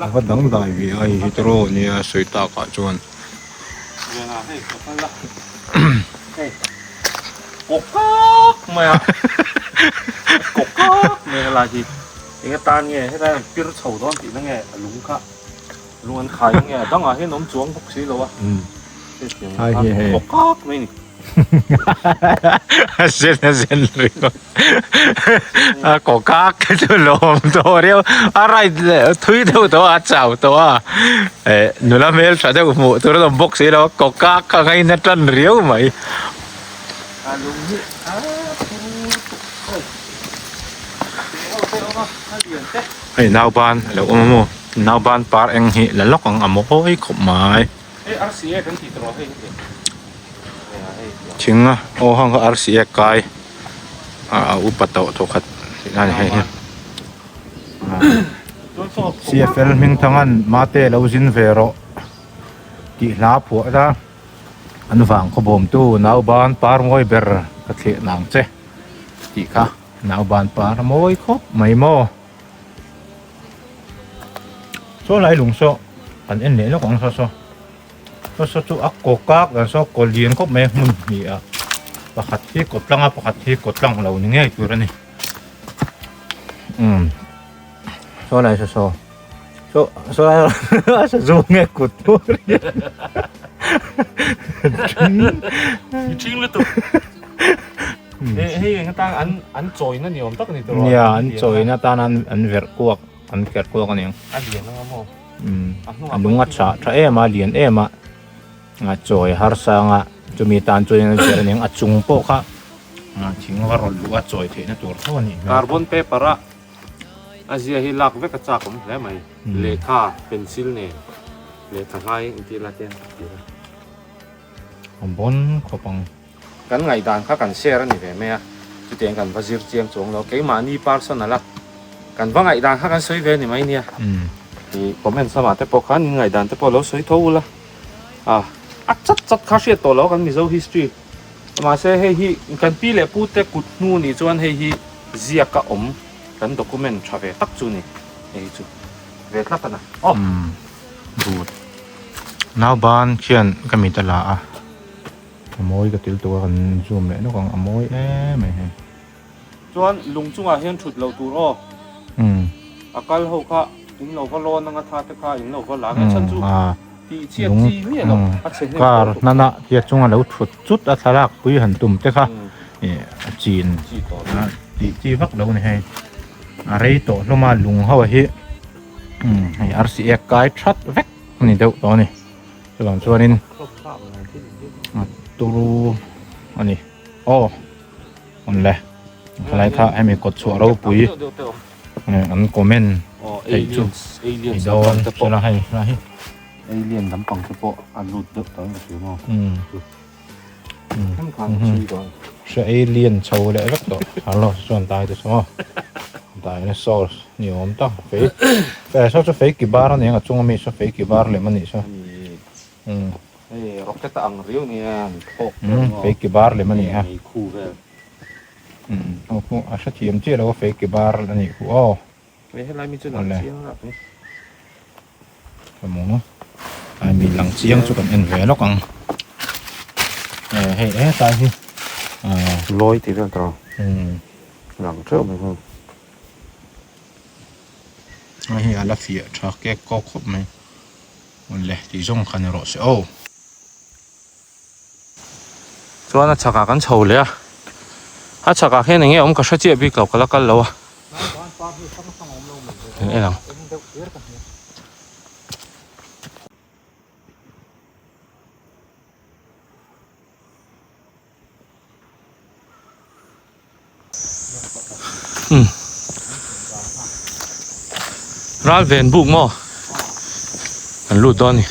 A va dangdai ve a hei hi tawrh nia sawi tak ah chuan. A zen a zen ringawt. A kaw kak te chu lawm tawh riau a right leh thui deuh tawh a chau tawh a eh nula hmel tha deuh hmuh tur a awm bawk si lo kaw kak a ngaina tan riau mai. Hei nauban a lo awm a maw nauban par eng hi la lawk ang a mawi khawp mai. Thing a aw hang kha arsi a kai a a upa tawh thaw khat tih lai hei hi CFL hming thangan mate lo zin ve rawh tih hla phuah ta an vang khaw bawm tu nauban par mawi ber ka thleh nang che tih kha nauban par mawi khawp mai maw. Saw lai lung saw kan en leh lawk ang saw saw saw saw chu a kaw kak dan saw kaw lian khawp mai a hmun hnih ah pakhat hi kaw tlang a pakhat hi kaw tlang lo ni ngei tur a ni umm saw lai saw saw saw saw lai a sazu nge kut tur hian Thing lutuk. Hei eng atang an an chawina ni awm tak a ni tawh Nia an chawina tan an an verh kuak an kerh kuak a ni ang. A lian anga maw? Umm a lung a tha tha em a lian em a a chawi harsa anga chumi tan chuan an verh a ni ang a chung pawh kha thing va rawn luh a chawi theihna tur tho a nih hmel. Carbon paper a a zia hi lak vek a chak awm hle mai lehkha pencil nen lehkha hlai intih la te an ti a. A bon khawp ang. Kan ngaihdan kha kan share a ni ve mai a, chutiang kan va zir chiang chuang lo. Keimahni personal a kan va ngaihdan kha kan sawi ve a ni mai nia. I comment lamah te pawh khan in ngaihdan te pawh lo sawi tho ula. A a chat chat kha hriat tawh lo kan Mizo history. Mahse hei hi kan pi leh pu te kut hnu nih chuan hei hi ziak a awm kan document tha ve tak chu ni. Hei hi chu ve tlat a na. Aw. Good. Nauban khian ka mit a la a. A mawi ka til tuk a kan zoom leh nawk ang a mawi em mai hei. Chuan lung chungah hian thut loh tur aw. A kal ho kha in lo va lawn anga tha te kha in lo va la nge chhan chu tih chhiat chi miah lo a chhe hnem Car hnana tia chunga lo thut chut a thlalak pui han tum te kha a chin tih chi vak lo a ni hei. A rei tawh hlawm a lung ho hi hei arsi ek kai that vek a ni deuh tawh a ni. Chuvang chuanin a turu a ni aw awm le khalai kha hemi kawt chhuah ropui an comment theih chu i dawn sela hei helai hi alien lampang te pawh a lut deuh tawh in ka hria maw Hre alien chho leh vek tawh hello chuan tai te chu maw dinosaur ni awm tak fei eh saw chu fei ki bar a ni ang a chung ami saw fei ki bar lem a nih saw hei rocket a ang riau nia an thawk fei ki bar lem a ni a a hrethiam chiah lo a fei ki bar a nih khu aw hei helai mi chu lang chiang rap ni. Emaw ai mi lang chiang chu kan en ve lawk ang eh hei hetlai hi ah lawi tih vel tawh lang theuh mai hei hei hi a la fiah tha kek kawk khawp mai awle tih zawng kha ni rawh se aw. Chuan a chhakah kan chho leh a, a chhakah khian eng nge awm ka hre chiah bik lo ka la kal lo a. En ang. Um ral ven buk maw an lut dawn a ni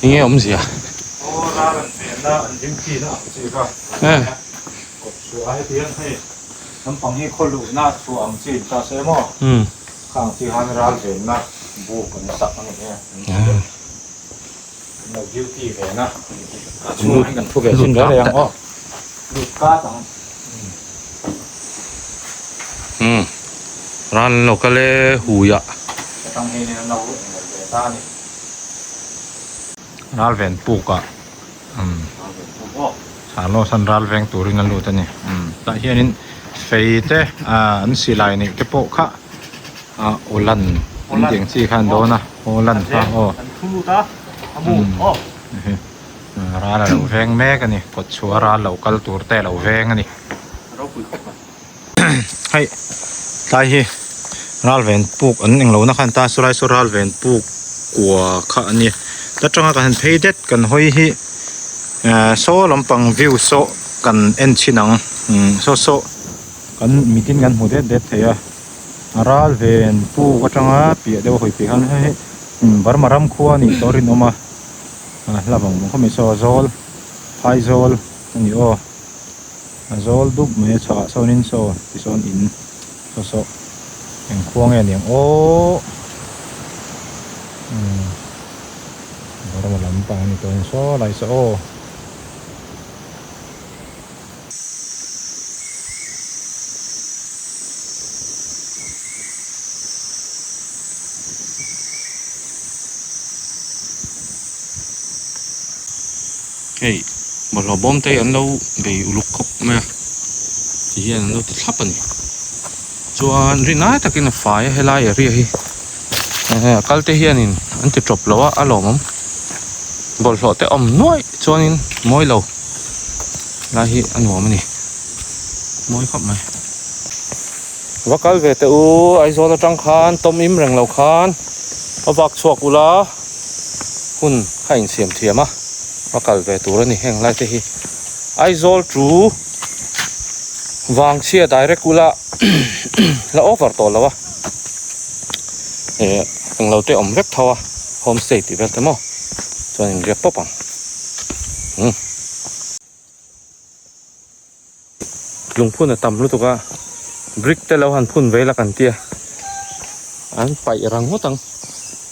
eng nge awmzia aw ral an venna an duty na ang chi kha kawt chhuah a heti hian hei nampang hi khaw luhna chhuah ang chi ta se maw Khang chi han ral venna buk an sak a ni e. An lo duty ve na. A chhungah hian kan thu ve chin reng reng aw. Lut kat ang. Umm ral an lo kal e huiah. Atang hian an lo englo ve ta a ni. Ral ven pukah umm Chhano san ral veng turin a lut a ni. Umm tah hianin fei te ah an silai neih te pawh kha ah awlan an tih ang chi kha an dawn a awlan kha aw umm ral a lo veng mek a ni kawt chhuah a ral lo kal tur te a lo veng a ni. Hei tlai hi ral ven puk an englo na khan ta saw lai saw ral ven puk kua kha a ni ta tanga kan han phei det kan hawi hi ehh saw lampang view saw kan en chhin ang umm saw saw kan mitin kan hmu det det thei a ral ven puk atanga piah deuh a hawi phei khan hei hi Burma ram khua a nih tawh a rinawm a hla vang vang khawp mai saw zawl phai zawl a ni aw. A zawl dup mai a chhakah sawnin saw tisawn in saw saw eng khua nge aniang aww umm Burma lampang a ni tawh a ni saw lai saw aw. Hei bawlhhlawh bawm te hi an lo bei uluk khawp mai a ti hian an lo ti thlap a ni chuan rinai takin a fai a helai area hi a kal te hianin an ti tawp lo a a lawmawm bawlhhlawh te awm nuaih chuanin mawi lo lai hi a nuam a ni mawi khawp mai. Va kal ve teh u Aizawl atang khan tawm im reng lo khan a vak chhuak ula hun kha insiam thiam a va kal ve tur a ni heng lai te hi Aizawl chu vang chhia direct ula la over tawh lo a eh englo te awm vek tho a homestay tih vel te maw chuan in riak pawp ang umm. Lungphun a tam lutuk a brick te lo han phun ve ila kan tia an paih rang ngawt ang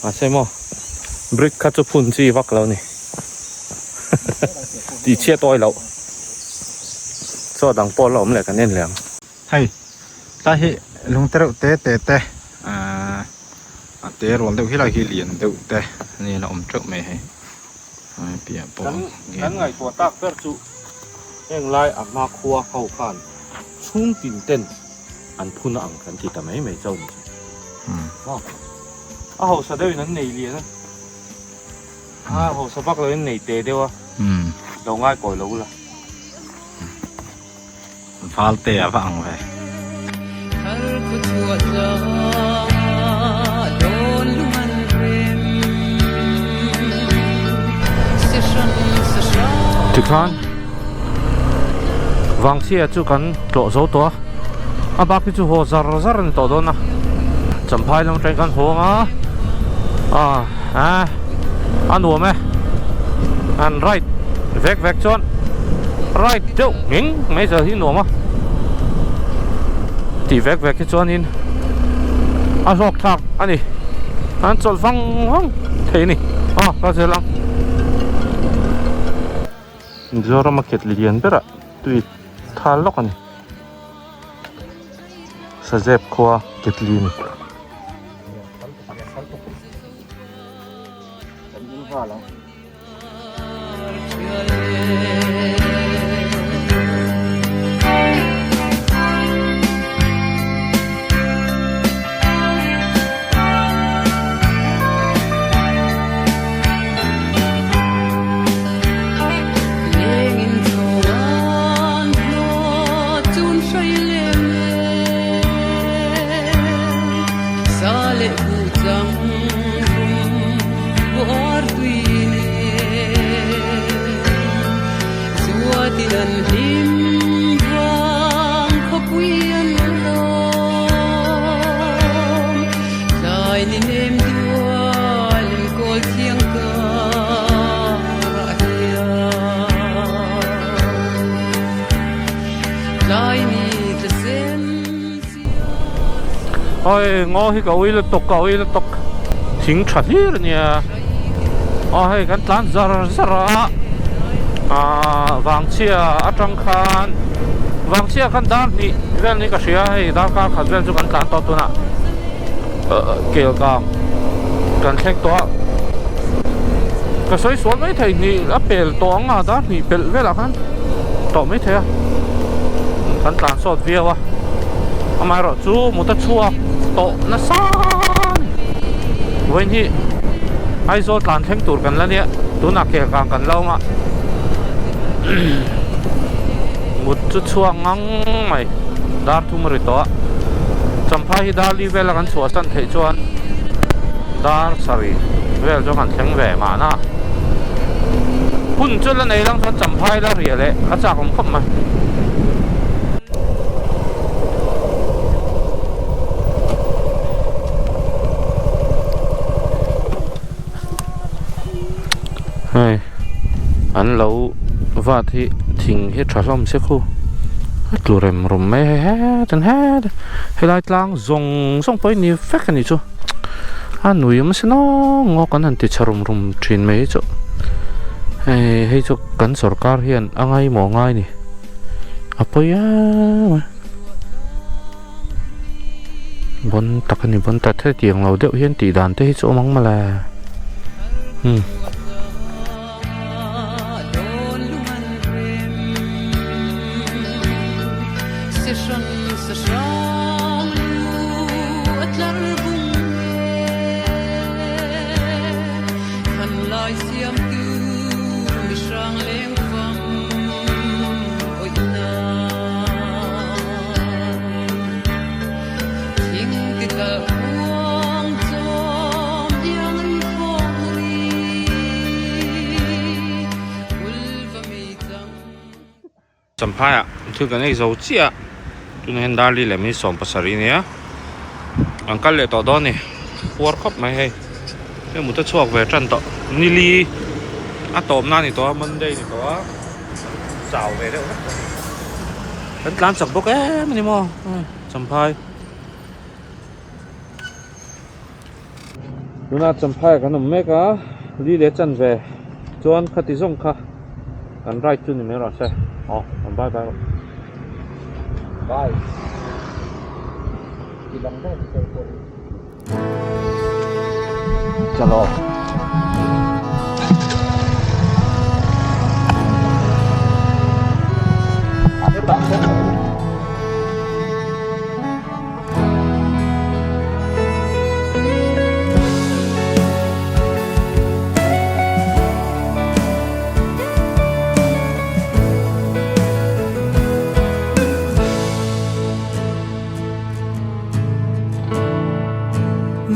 mahse maw brick kha chu phun chi vak lo ni tih chhiat awi loh chaw dang pawh la awm leh kan en leh ang. Hei tlai hi lung te reuh te te te ahh a te rual deuh hi lai hi lian deuh te a ni la awm teuh mai hei. Kan ngaihtuah tak ber chu heng lai a hma khua ho khan chhung tin ten an phun a ang kan ti ta mai mai chauh ni chu. A hausa deuhin an nei lian a, a hausa vak loin nei te deuh a, lo ngai kawi lo ula. Valte a va ang ve. Tikhan Vangchhia chu kan tlawh zo tawh a, a bak hi chu haw zar zar a ni tawh dawn a, Champhai lam atangin kan haw ang a, ah a nuam e, an ride vek vek chuan ride deuh nghing mai zel hi nuam a tih vek vek hi chuanin a hlawk thlak a ni an chawlh vang vang thei a ni aw ka zel ang Mizoram a ketli lian berah tui thal lawk a ni Sazep khua ketli a ni. Oi ngaw hi ka ui lutuk ka ui lutuk thing tha hlir a nia aw hei kan tlan zar zar a ah vangchhia atang khan vangchhia khan dar hnih vel ni ka hria hei darkar khat vel chu kan tlan tawh tunah kel kang kan thleng tawh a ka sawi sual mai thei hnih a pel tawh ang a dar hnih pelh velah khan tawh mai thei a kan tlan sawt viau a amaherawh chu mut a chhuak tawh nasa a ni vawiin hi Aizawl tlan thleng tur kan la nia tunah kel kang kan la awm a mut chu chhuak ngang mai dar thum a ri tawh a Champhai hi dar li vela kan chhuah san theih chuan dar sarih vel chu kan thleng ve mahna hun chu la nei lang chuan Champhai la riah leh a chak awm khawp mai. Hei an lo vat hi thing hi tha hlawm se khu a tlu rem rum mai hei hetin hetin helai tlang zawng zawng pawh hi ni vek a nih chu a nui awm se nawng ngawk an han ti chhe rum rum thin mai hi chu hei hei chu kan sorkar hian a ngaimawh ngai a ni a pawi em a. Bon tak a ni bon ta hetiang lo deuh hian tih dan te hi chu awm ang mawle umm. Champhaiah thil kan ei zo chiah a tunah hian dar li leh minute 17 ania an kal leh tawh dawn a ni puar khawp mai hei hei mut a chhuak ve tan tawh nili a tawpna a ni tawh a monday a ni tawh a. Chau ve deuh vek tawh. Kan tlan chak bawk em a ni maw Champhai. Tuna Champhai ah kan awm mek a li leh chan ve chuan khati zawng kha kan ride chu ni mai rawh se aw kan bye bye rawh. Bye. Ti lang deuh ni pawh. Chalo.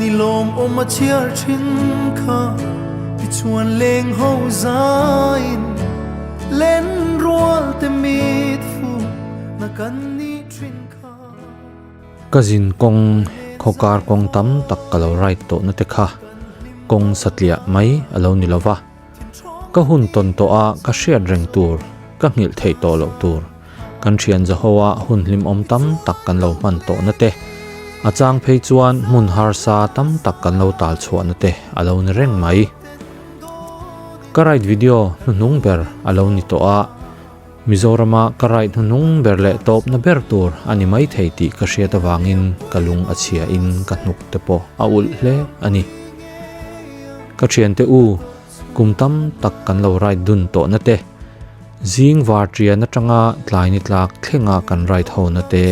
Ni lawm awm a chhiar thin kha tichuan leng ho zaiin len rual te mit fu na kan ni thin kha. Ka zin kawng khawkar kawng tam tak ka lo ride tawh na te kha kawng satliah mai a lo ni lova. Ka hun tawn tawh a ka hriat reng tur, ka nghilh theih tawh loh tur. Kan thian Jehoa hun hlimawm tam tak kan lo hman tawhna te, a chang phei chuan hmun harsa tam tak kan lo tal chhuahna te a lo ni reng mai. Ka ride video hnuhnung ber a lo ni tawh a, Mizorama ka ride hnuhnung ber leh tawpna ber tur a ni mai thei tih ka hriat avangin ka lung a chhia in ka hnuk te pawh a ulh hle a ni. Ka thiante u, kum tam tak kan lo ride dun tawhna te, zing var ṭian aṭanga tlai ni tlak thlenga kan ride hona te,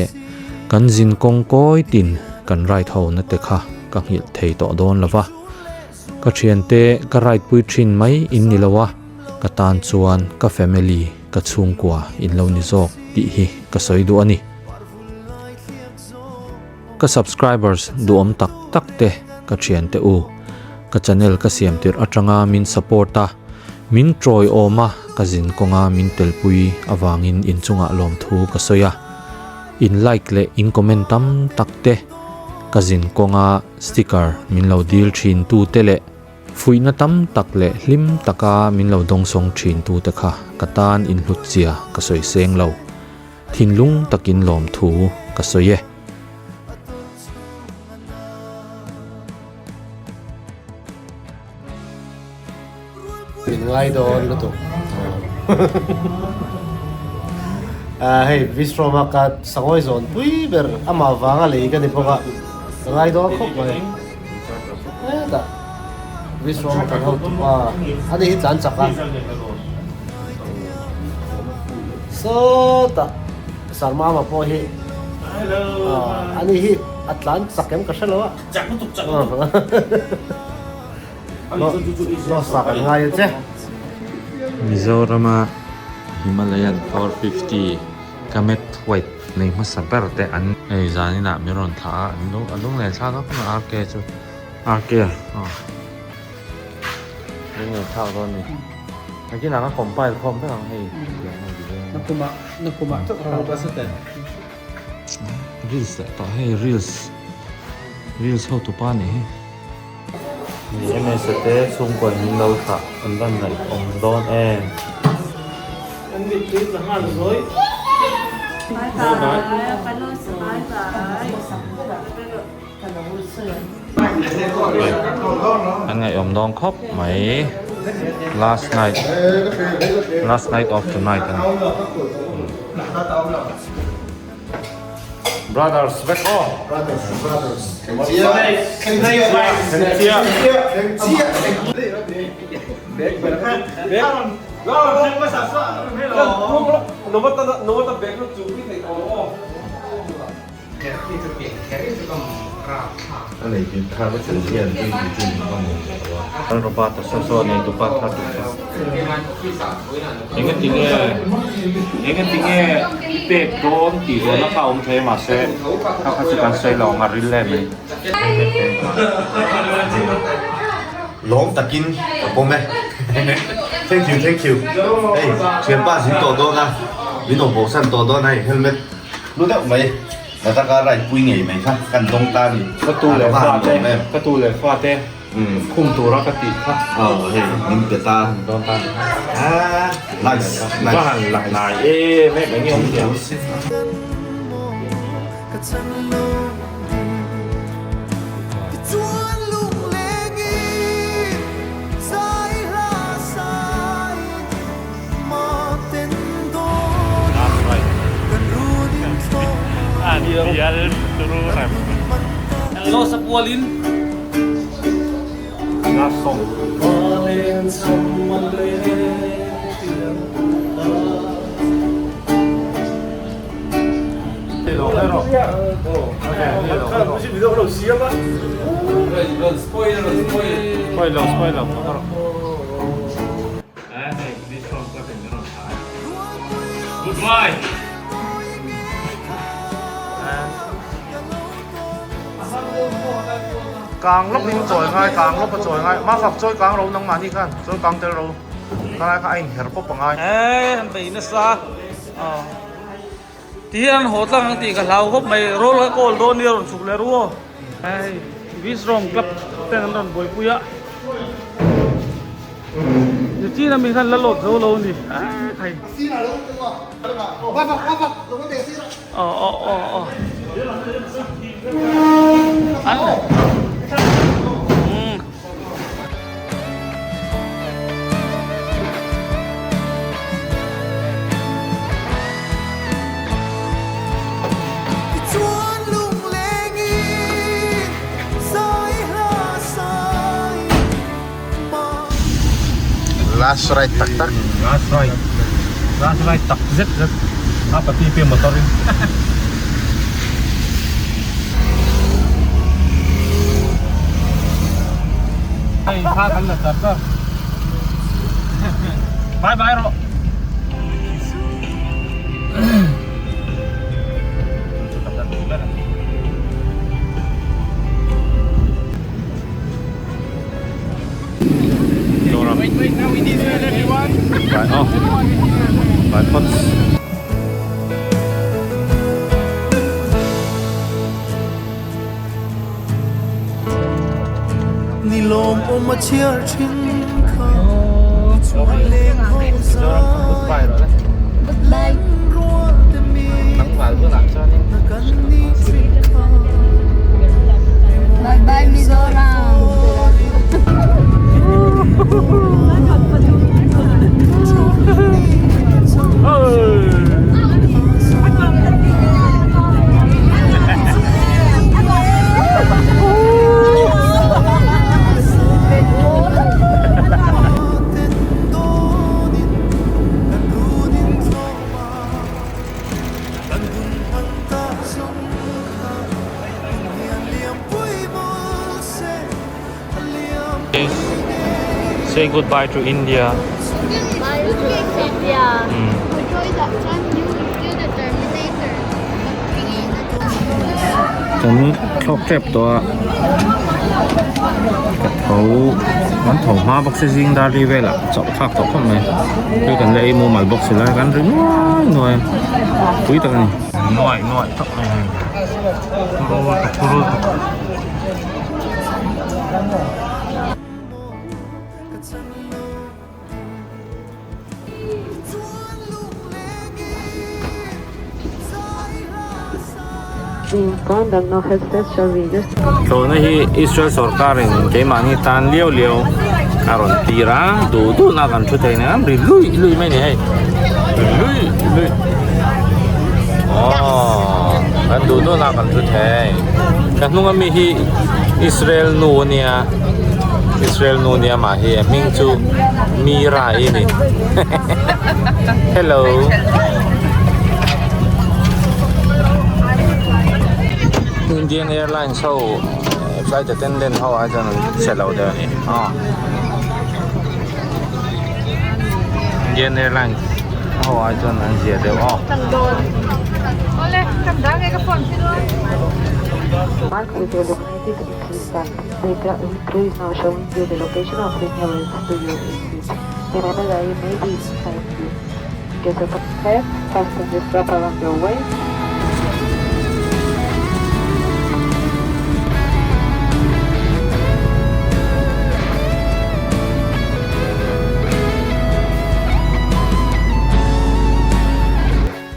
kan zin kawng kawi tin kan ride hona te kha ka nghilh thei tawh dawn lo va. Ka thiante ka ride pui ṭhin mai in ni lo a, ka tan chuan ka family, ka chhungkua in lo ni zawk tih hi ka sawi duh a ni. Ka subscribers duhawm tak tak te ka thiante u, ka channel ka siam tirh atanga min support a, min tawiawm a ka zin kawnga min telpui avangin inchungah lawmthu ka sawi a, in like leh in comment tam tak te, ka zin kawnga sticker min lo dil thin tu te leh fuihna tam tak leh hlim taka min lo dawngsawng thin tu te kha ka tan inhlut zia ka sawi seng lo. Thinlung takin lawmthu ka sawi e. Min ngai dawn lutuk. Ah hei Vistrom a ka sangawi zawn pui ber amah vanga lei ka ni bawk a ka ngai dawn khawp mai. Hetah Vistrom a kan hotu pa ani hi tlan chak a. Sawtah Sarmama pawh hi ani hi a tlan chak em ka hre lo a. Chak lutuk chak lutuk. Dosa kan ngai a che. Mizorama Himalayan 450 Kamet White nei hmasa ber te an hei zaninah min rawn thlah a an lung a lunglen thlak dawn khawp mai RK chu RK aw lunglen thlak dawn a ni nakinah ka compile khawm vek ang hei Nakumah nakumah chauh ka rawt a sa tel. Reels leh tawh hei reels reels ho tupa nih hi. Ni MS te chhungkaw in min lo thlah an van ngaih awm dawn em. An mittui tla nghal zawi. Bye bye bye bye. An ngaihawm dawn khawp mai last night last night of tonight a ni brothers vek aw brothers brothers A nei tih thar ka chan hian tui tih chu ka hmu lo a. Robert a saw saw nei tupa thar tur kha. Enga tinge enga tinge i pek dawn tih zawhna kha a awm thei a mahse kha kha chu kan sawi lo ang a ril em mai. Lawm takin ka pawm e. Thank you thank you. Hei thianpa zin tawh dawn a min awm bosan tawh dawn a hei helmet Lu deuh mai, la taka ride pui ngei mai kha kan dawng ta a ni. Ka tu leh fa te, ka tu leh fa te khum tura ka tih kha. Aw hei min pe ta. Min dawn ta a ni kha. Ah nice nice. Va han la hnai em em eng nge awm thiam. Goodbye. Kang lawk in chawi ngai kang lawk a chawi ngai ma fak chawi kang ro nangmah ni khan chawi kang tel ro khalai kha a inher pawp a ngai. He an bei nasa aw ti hian an haw tlang ang tih ka hlau khawp mai roll ka kawl dawn nia rawn chhuk leh ru aw. Hei Visrom club ten an rawn buaipui a. Nichina mi khan la lawt zo lo a ni khai. Aw aw aw aw. An umm. Last ride tak tak. Last ride. Last ride tak zet zet. A pati pe motor in. Hei kha kan la char char. Bye bye rawh. Wait, wait, now we need everyone. Bye. Oh. Bye, Pots. Ni lawm awm a chhiar thin kha chuan leng ho zai Len rual te mi Say goodbye to India. Bye to India. Kan thlawk tep tawh a ka tho kan tho hma bawk se zing dar li velah chauh thlak tawh khawp mai thil kan la ei mumal bawk si lai kan ri nuai nuai a pui tak a ni. Nuai nuai tak mai hei turu tuk turu tuk. Tlawhna hi Israel sorkarin keimahni tan liau liau a rawn tir a, duh duhna kan thu thei nen ri lui lui mai a ni hei, ri lui lui aww kan duh duhna kan thu thei ka hnung ami hi Israel nu a nia. Israel nu nia mah hi a hming chu Mira i ni Hello Indian Airlines ho flight attendant ho ai chuan an che lo deuh a ni Indian Airlines ho ai chuan an zia deuh aw The is now showing you the location of the nearest to you exit. Remember that you may be inside you. Get a head, fasten the strap around your waist.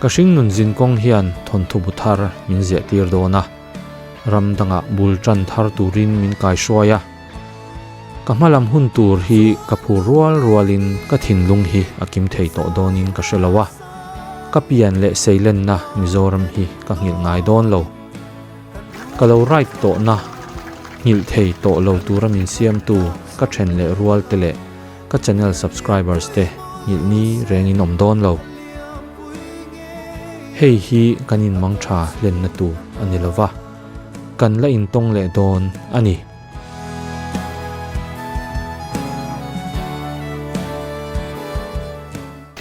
Ka hring nun zin kawng hian thawnthu bu thar min ziah tir dawn a. Ram dangah bul tan thar turin min kaihruai a, ka hmalam hun tur hi ka phur rual rualin ka thinlung hi a kim thei tawh dawnin ka hre lo a, ka pian leh seilenna Mizoram hi ka nghilh ngai dawn lo. Ka lo ride tawhna nghilh thei tawh lo tura min siamtu ka then leh rual te leh ka channel subscribers te nghilh ni rengin awm dawn lo. Hei hi kan inmang tha hlenna tur a ni lova, kan la intawng leh dawn a ni.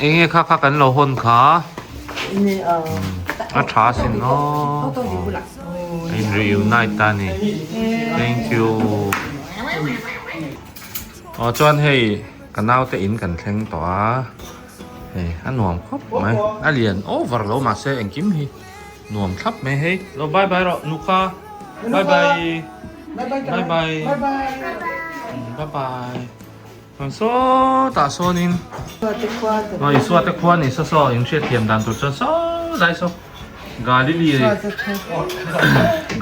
Enge kha kha kan lo hawn kha? A tha sin aw. A in reunite ta ni. Thank you. Aw chuan hei ka naute in kan thleng tawh a. Hei a nuam khawp mai a lian over lo mahse engkim hi nuam thlap mai hei lo bye bye rawh nukha bye bye bye bye bye bye chuan sawtah sawnin aw Isua te khua ni saw saw in hriatthiam dan tur chuan saw zai saw Galili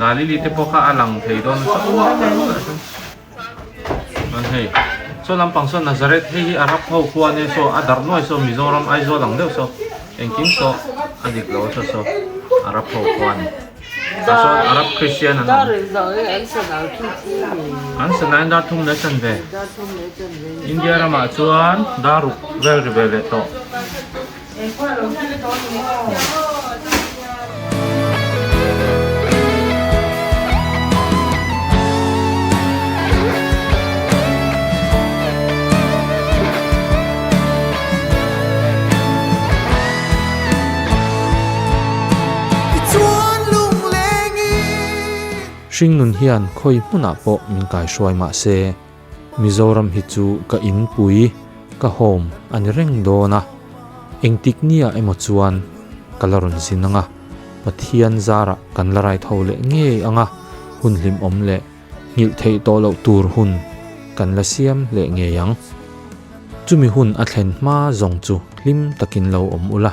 Galili te pawh kha a lang thei dawn Chuan hei saw lampang saw Nazareth hei hi Arab ho khua ania saw a darh nuai saw Mizoram Aizawl ang deuh saw engkim saw a dik lo saw saw Arab ho khua ani tah sawn Arab Christian an awm an sana in dar thum leh chan ve India ramah chuan dar ruk vel ri ve leh tawh. Hringnun hian khawi hmunah pawh min kaihruai mah se, Mizoram hi chu ka inpui, ka home a ni reng dawn a, engtik nia emaw chuan ka la rawn zin ang a, Pathian zarah kan la rai tho leh ngei ang a, hun hlimawm leh nghilh theih tawh loh tur hun kan la siam leh ngei ang. Chumi hun a thlen hma zawng chu hlim takin lo awm ula,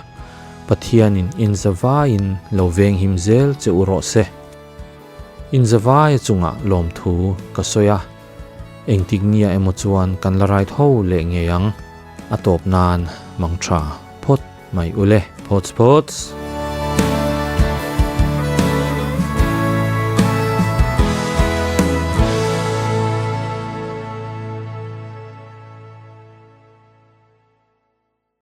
Pathianin inzavaiin lo venghim zel che u rawh se. Inzavaia chungah lawmthu ka sawi a, engtik nia emaw chuan kan la ride ho leh ngei ang, a tawp nan mang tha phawt mai ule. Phawts phawts.